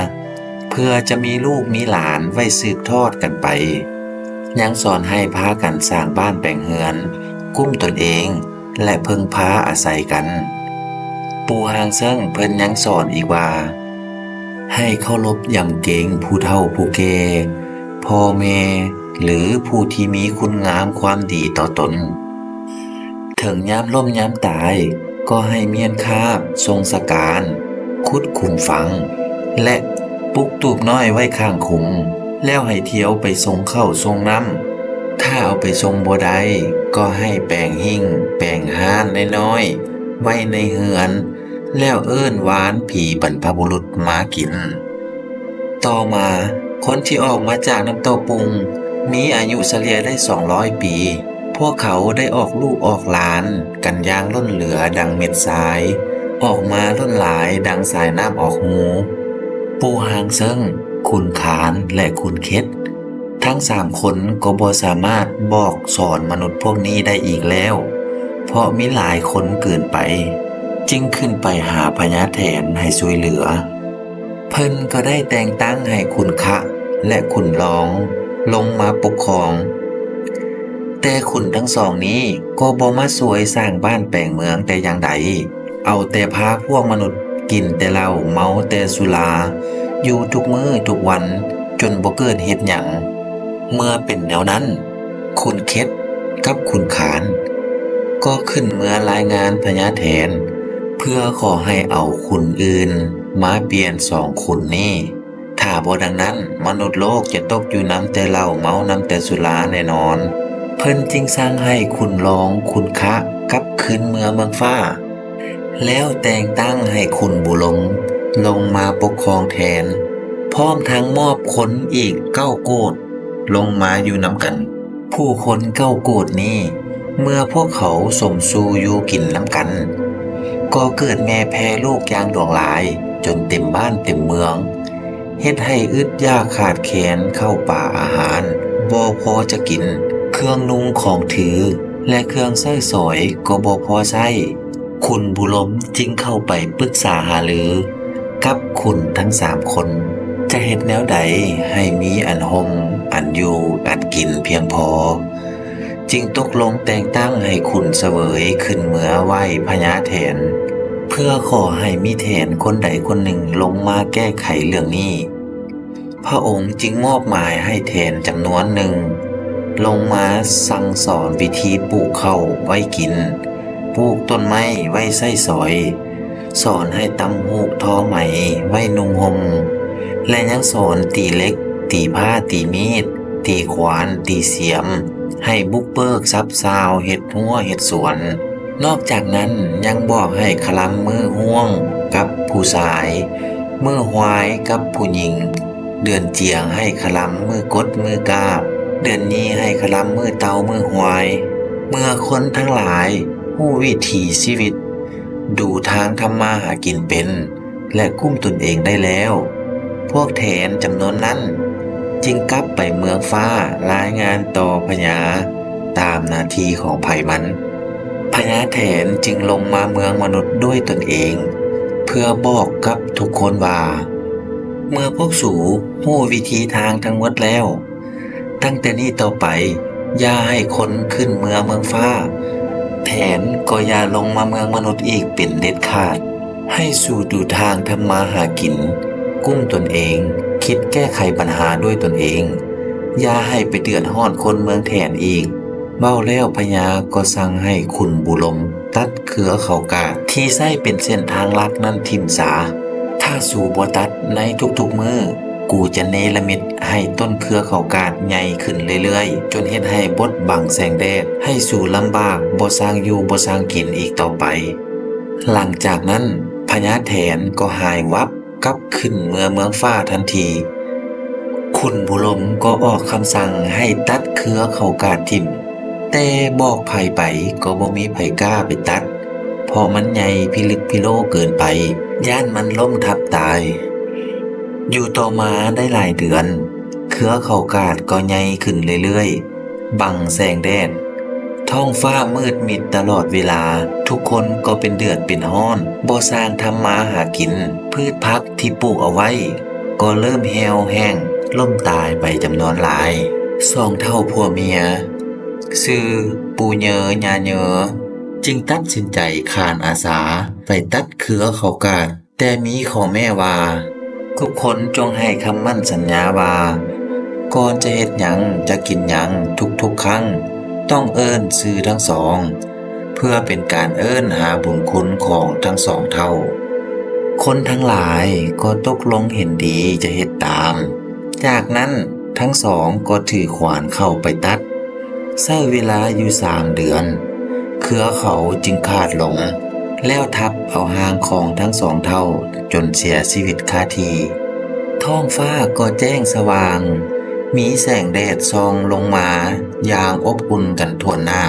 ເພື່ອຈະມີລູກມີຫຼານໄວ້ສືບທອດກັນໄປ. ຍັງສອນໃຫ້ພາກັນສ້າງບ້ານແປງເຮືອນ, ກຸ້ມຕົນເອງ ແລະ ເພິ່ງພາອາໄສກັນ. ປູ່ຮ່າງເຊິ່ງເພິ່ນຍັງສອນອີກວ່າ ໃຫ້ເຄົາລົບຢຳເກງຜູ້ເຖົ້າຜູ້ແກ່, ພໍ່ແມ່ ຫຼື ຜູ້ທີ່ມີຄຸນງາມຄວາມດີຕໍ່ຕົນ. ເຖິງຍາມລົ້ມຍາມຕາຍ ກໍໃຫ້ມ້ຽນຄາບສົ່ງສະການ, ຂຸດຂຸມຝັງ ແລະ ປຸກຕູບນ້ອຍໄວ້ຂ້າງຂຸມ, ແລ້ວໃຫ້ທ່ຽວໄປສົ່ງເຂົ້າສົ່ງນ້ຳ. ຖ້າເອົາໄປສົ່ງບໍ່ໄດ້ ກໍໃຫ້ແປງຫິ້ງແປງຮ້ານນ້ອຍໆໄວ້ໃນເຮືອນ, ແລ້ວເອີ້ນວານຜີບັນພະບຸລຸດມາກິນ. ຕໍ່ມາ, ຄົນທີ່ອອກມາຈາກນ້ຳເຕົ້າປຸງ ມີອາຍຸສະເລ່ຍໄດ້ສອງຮ້ອຍປີ. ພວກເຂົາໄດ້ອອກລູກອອກຫຼານກັນຢ່າງລົ້ນເຫຼືອດັ່ງເມັດຊາຍ, ອອກມາລົ້ນຫຼາຍດັ່ງສາຍນ້ຳອອກຮູ. ປູ່ຮ່າງເຊິ່ງ, ຂຸນຂານ ແລະ ຂຸນເຂັດ ທັງສາມຄົນກໍບໍ່ສາມາດບອກສອນມະນຸດພວກນີ້ໄດ້ອີກແລ້ວ, ເພາະມີຫຼາຍຄົນເກີນໄປ, ຈຶ່ງຂຶ້ນໄປຫາພະຍາແຖນໃຫ້ຊ່ວຍເຫຼືອ. ເພິ່ນກໍໄດ້ແຕ່ງຕັ້ງໃຫ້ຂຸນຂະ ແລະ ຂຸນລອງລົງມາປົກຄອງ. ແຕ່ຂຸນທັງສອງນີ້ກໍບໍ່ມາຊ່ວຍສ້າງບ້ານແປງເມືອງແຕ່ຢ່າງໃດ. ເອົາແຕ່ພາພວກມະນຸດກິນແຕ່ເຫຼົ້າ, ເມົາແຕ່ສຸລາ ຢູ່ທຸກມື້ທຸກວັນ ຈົນບໍ່ເກີດເຮັດຫຍັງ. ເມື່ອເປັນແນວນັ້ນ, ຂຸນເຂັດກັບຂຸນຂານ ກໍຂຶ້ນເມືອລາຍງານພະຍາແຖນ ເພື່ອຂໍໃຫ້ເອົາຂຸນອື່ນມາປ່ຽນສອງຂຸນນີ້. ຖ້າບໍ່ດັ່ງນັ້ນ, ມະນຸດໂລກຈະຕົກຢູ່ນຳແຕ່ເຫຼົ້າ, ເມົານຳແຕ່ສຸລາແນ່ນອນ. ເພິ່ນຈຶ່ງສັ່ງໃຫ້ຂຸນລອງ, ຂຸນຂະ ກັບຄືນເມືອເມືອງຟ້າ. ແລ້ວແຕ່ງຕັ້ງໃຫ້ຂຸນບູລົງລົງມາປົກຄອງແທນ, ພ້ອມທັງມອບຄົນອີກເກົ້າໂກດລົງມາຢູ່ນຳກັນ. ຜູ້ຄົນເກົ້າໂກດນີ້, ເມື່ອພວກເຂົາສົມສູ່ຢູ່ກິນນຳກັນ, ກໍເກີດແມ່ແຜ່ລູກຢ່າງຫຼວງຫຼາຍ ຈົນເຕັມບ້ານເຕັມເມືອງ ເຮັດໃຫ້ອຶດຢາກຂາດແຄນເຂົ້າປາອາຫານ ບໍ່ພໍຈະກິນ ເຄື່ອງນຸ່ງຂອງຖື ແລະ ເຄື່ອງໃຊ້ສອຍກໍບໍ່ພໍໃຊ້. ຂຸນບູລົມຈຶ່ງເຂົ້າໄປປຶກສາຫາລືກັບຂຸນທັງສາມຄົນ ຈະເຮັດແນວໃດໃຫ້ມີອັນຮົ່ມ ອັນຢູ່ ອັນກິນພຽງພໍ ຈຶ່ງຕົກລົງແຕ່ງຕັ້ງໃຫ້ຂຸນສະເຫວີຍຂຶ້ນເມືອໄຫວ້ພະຍາແຖນ ເພື່ອຂໍໃຫ້ມີແຖນຄົນໃດຄົນໜຶ່ງລົງມາແກ້ໄຂເລື່ອງນີ້. ພະອົງຈຶ່ງມອບໝາຍໃຫ້ແຖນຈຳນວນໜຶ່ງລົງມາສັ່ງສອນວິທີປູກເຂົ້າໄວ້ກິນ, ປູກຕົ້ນໄມ້ໄວ້ໃຊ້ສອຍ, ສອນໃຫ້ຕ່ຳຫູກທໍໄໝໄວ້ນຸ່ງຫົ່ມ ແລະ ຍັງສອນຕີເຫຼັກ, ຕີພ້າ, ຕີມີດ, ຕີຂວານ, ຕີສຽມ, ໃຫ້ບຸກເບີກສັບຊາວເຮັດຮົ້ວເຮັດສວນ. ນອກຈາກນັ້ນຍັງບອກໃຫ້ຄະລຳມື້ຮ່ວງກັບຜູ້ຊາຍ, ມື້ຮວາຍກັບຜູ້ຍິງ, ເດືອນຈຽງໃຫ້ຄະລຳມື້ກົດມື້ກາບ, ເດືອນຍີ່ໃຫ້ຄະລຳມື້ເຕົ່າມື້ຮວາຍ. ເມື່ອຄົນທັງຫຼາຍຮູ້ວິຖີຊີວິດ, ດູທາງທຳມາຫາກິນເປັນ ແລະ ກຸ້ມຕົນເອງໄດ້ແລ້ວ, ພວກແຖນຈຳນວນນັ້ນຈຶ່ງກັບໄປເມືອງຟ້າລາຍງານຕໍ່ພະຍາຕາມໜ້າທີ່ຂອງໃຜມັນ. ພະຍາແຖນຈຶ່ງລົງມາເມືອງມະນຸດດ້ວຍຕົນເອງ ເພື່ອບອກກັບທຸກຄົນວ່າ ເມື່ອພວກສູຮູ້ວິທີທາງທັງໝົດແລ້ວ, ຕັ້ງແຕ່ນີ້ຕໍ່ໄປ ຢ່າໃຫ້ຄົນຂຶ້ນເມືອເມືອງຟ້າ, ແຖນກໍຢ່າລົງມາເມືອງມະນຸດອີກເປັນເດັດຂາດ. ໃຫ້ສູ່ດູທາງທຳມາຫາກິນ, ກຸ້ມຕົນເອງ, ຄິດແກ້ໄຂບັນຫາດ້ວຍຕົນເອງ, ຢ່າໃຫ້ໄປເດືອດຮ້ອນຄົນເມືອງແຖນອີກ. ເວົ້າແລ້ວພະຍາກໍສັ່ງໃຫ້ຂຸນບູລົມຕັດເຄືອເຂົາກາດທີ່ໃຊ້ເປັນເສັ້ນທາງຫຼັກນັ້ນຖິ້ມສາ. ຖ້າສູບໍ່ຕັດໃນທຸກໆມື້, ກູຈະເນລະມິດໃຫ້ຕົ້ນເຄືອເຂົາກາດໃຫຍ່ຂຶ້ນເລື້ອຍໆ, ຈົນເຮັດໃຫ້ບົດບັງແສງແດດ, ໃຫ້ສູລຳບາກ, ບໍ່ສ້າງຢູ່, ບໍ່ສ້າງກິນອີກຕໍ່ໄປ. ຫຼັງຈາກນັ້ນ, ພະຍາແຖນກໍຫາຍວັບກັບຂຶ້ນເມືອເມືອງຟ້າທັນທີ. ຂຸນບູລົມກໍອອກຄຳສັ່ງໃຫ້ຕັດເຄືອເຂົາກາດຖິ້ມ, ແຕ່ບອກໃຜໄປກໍບໍ່ມີໃຜກ້າໄປຕັດ, ເພາະມັນໃຫຍ່ພິລຶກພິໂລເກີນໄປ, ຢ້ານມັນລົ້ມທັບຕາຍ. ຢູ່ຕໍ່ມາໄດ້ຫຼາຍເດືອນ, ເຄືອເຂົາກາດກໍໃຫຍ່ຂຶ້ນເລື້ອຍໆ, ບັງແສງແດດ. ທ້ອງຟ້າມືດມິດຕະຫຼອດເວລາ, ທຸກຄົນກໍເປັນເດືອດເປັນຮ້ອນ, ບໍ່ສ້າງທຳມາຫາກິນ, ພືດຜັກທີ່ປູກເອົາໄວ້ກໍເລີ່ມແຫ້ວແຫ້ງ, ລົ້ມຕາຍໄປຈຳນວນຫຼາຍ. ສອງເຖົ້າຜົວເມຍ ຊື່ປູເຍີ ຍາເຍີ ຈຶ່ງຕັດສິນໃຈຂານອາສາໄປຕັດເຄືອເຂົາກາດ. ແຕ່ມີຂໍ້ແມ້ວ່າ ທຸກຄົນຈົ່ງໃຫ້ຄຳໝັ້ນສັນຍາວ່າ ກ່ອນຈະເຮັດຫຍັງ, ຈະກິນຫຍັງ, ທຸກໆຄັ້ງຕ້ອງເອີ້ນຊື່ທັງສອງ ເພື່ອເປັນການເອີ້ນຫາບຸນຄຸນຂອງທັງສອງເຖົ້າ. ຄົນທັງຫຼາຍກໍຕົກລົງເຫັນດີຈະເຮັດຕາມ. ຈາກນັ້ນທັງສອງກໍຖືຂວານເຂົ້າໄປຕັດ. ໃຊ້ເວລາຢູ່ສາມເດືອນ, ເຄືອເຂົາຈຶ່ງຂາດລົງ, ແລ້ວທັບເອົາຮ່າງຂອງທັງສອງເຖົ້າຈົນເສຍຊີວິດຄາທີ່. ທ້ອງຟ້າກໍແຈ້ງສະຫວ່າງ, ມີແສງແດດສ່ອງລົງມາຢ່າງອົບອຸ່ນກັນທົ່ວໜ້າ.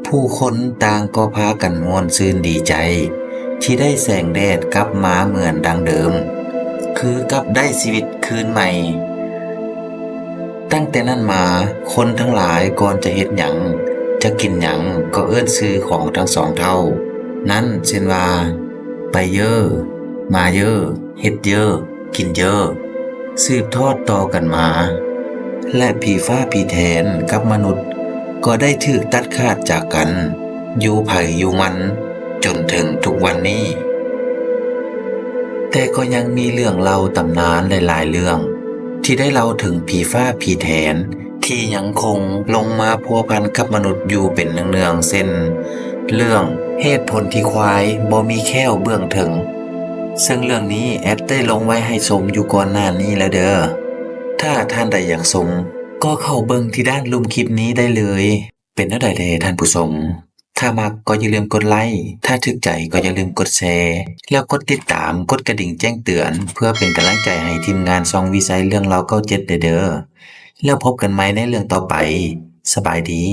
ຜູ້ຄົນຕ່າງກໍພາກັນມ່ວນຊື່ນດີໃຈ ທີ່ໄດ້ແສງແດດກັບມາເໝືອນດັ່ງເດີມ, ຄືກັບໄດ້ຊີວິດຄືນໃໝ່. ຕັ້ງແຕ່ນັ້ນມາ, ຄົນທັງຫຼາຍກ່ອນຈະເຮັດຫຍັງ, ຈະກິນຫຍັງ, ກໍເອີ້ນຊື່ຂອງທັງສອງເຖົ້ານັ້ນ ເຊັ່ນວ່າ ໄປເຢີ, ມາເຢີ, ເຮັດເຢີ, ກິນເຢີ, ສືບທອດຕໍ່ກັນມາ. ແລະ ຜີຟ້າຜີແຖນກັບມະນຸດກໍໄດ້ຖືກຕັດຂາດຈາກກັນ ຢູ່ໃຜຢູ່ມັນ ຈົນເຖິງທຸກວັນນີ້. ແຕ່ກໍຍັງມີເລື່ອງເລົ່າຕຳນານຫຼາຍໆເລື່ອງ ທີ່ໄດ້ເລົ່າເຖິງຜີຟ້າຜີແຖນ ທີ່ຍັງຄົງລົງມາພົວພັນກັບມະນຸດຢູ່ເປັນເນື່ອງໆ ເຊັ່ນ ເລື່ອງເຫດຜົນທີ່ຄວາຍບໍ່ມີແຂ້ວເບື້ອງເທິງ, ເຊິ່ງເລື່ອງນີ້ແອັດໄດ້ລົງໄວ້ໃຫ້ຊົມຢູ່ກ່ອນໜ້ານີ້ແລ້ວເດີ. ຖ້າທ່ານໃດຢາກຊົມ ກໍເຂົ້າເບິ່ງທີ່ດ້ານລຸ່ມຄລິບນີ້ໄດ້ເລີຍ. ເປັນແນວໃດແດ່ທ່ານຜູ້ຊົມ? ຖ້າມັກກໍຢ່າລືມກົດໄລ, ຖ້າຖືກໃຈກໍຢ່າລືມກົດແຊ ແລ້ວກົດຕິດຕາມ, ກົດກະດິ່ງແຈ້ງເຕືອນ ເພື່ອເປັນກຳລັງໃຈໃຫ້ທີມງານຊ່ອງວິໄຊເລື່ອງເລົ່າເກົ້າເຈັດໄດ້ເດີ້. ແລ້ວພົບກັນໃໝ່ໃນເລື່ອງຕໍ່ໄປ. ສະບາຍດີ.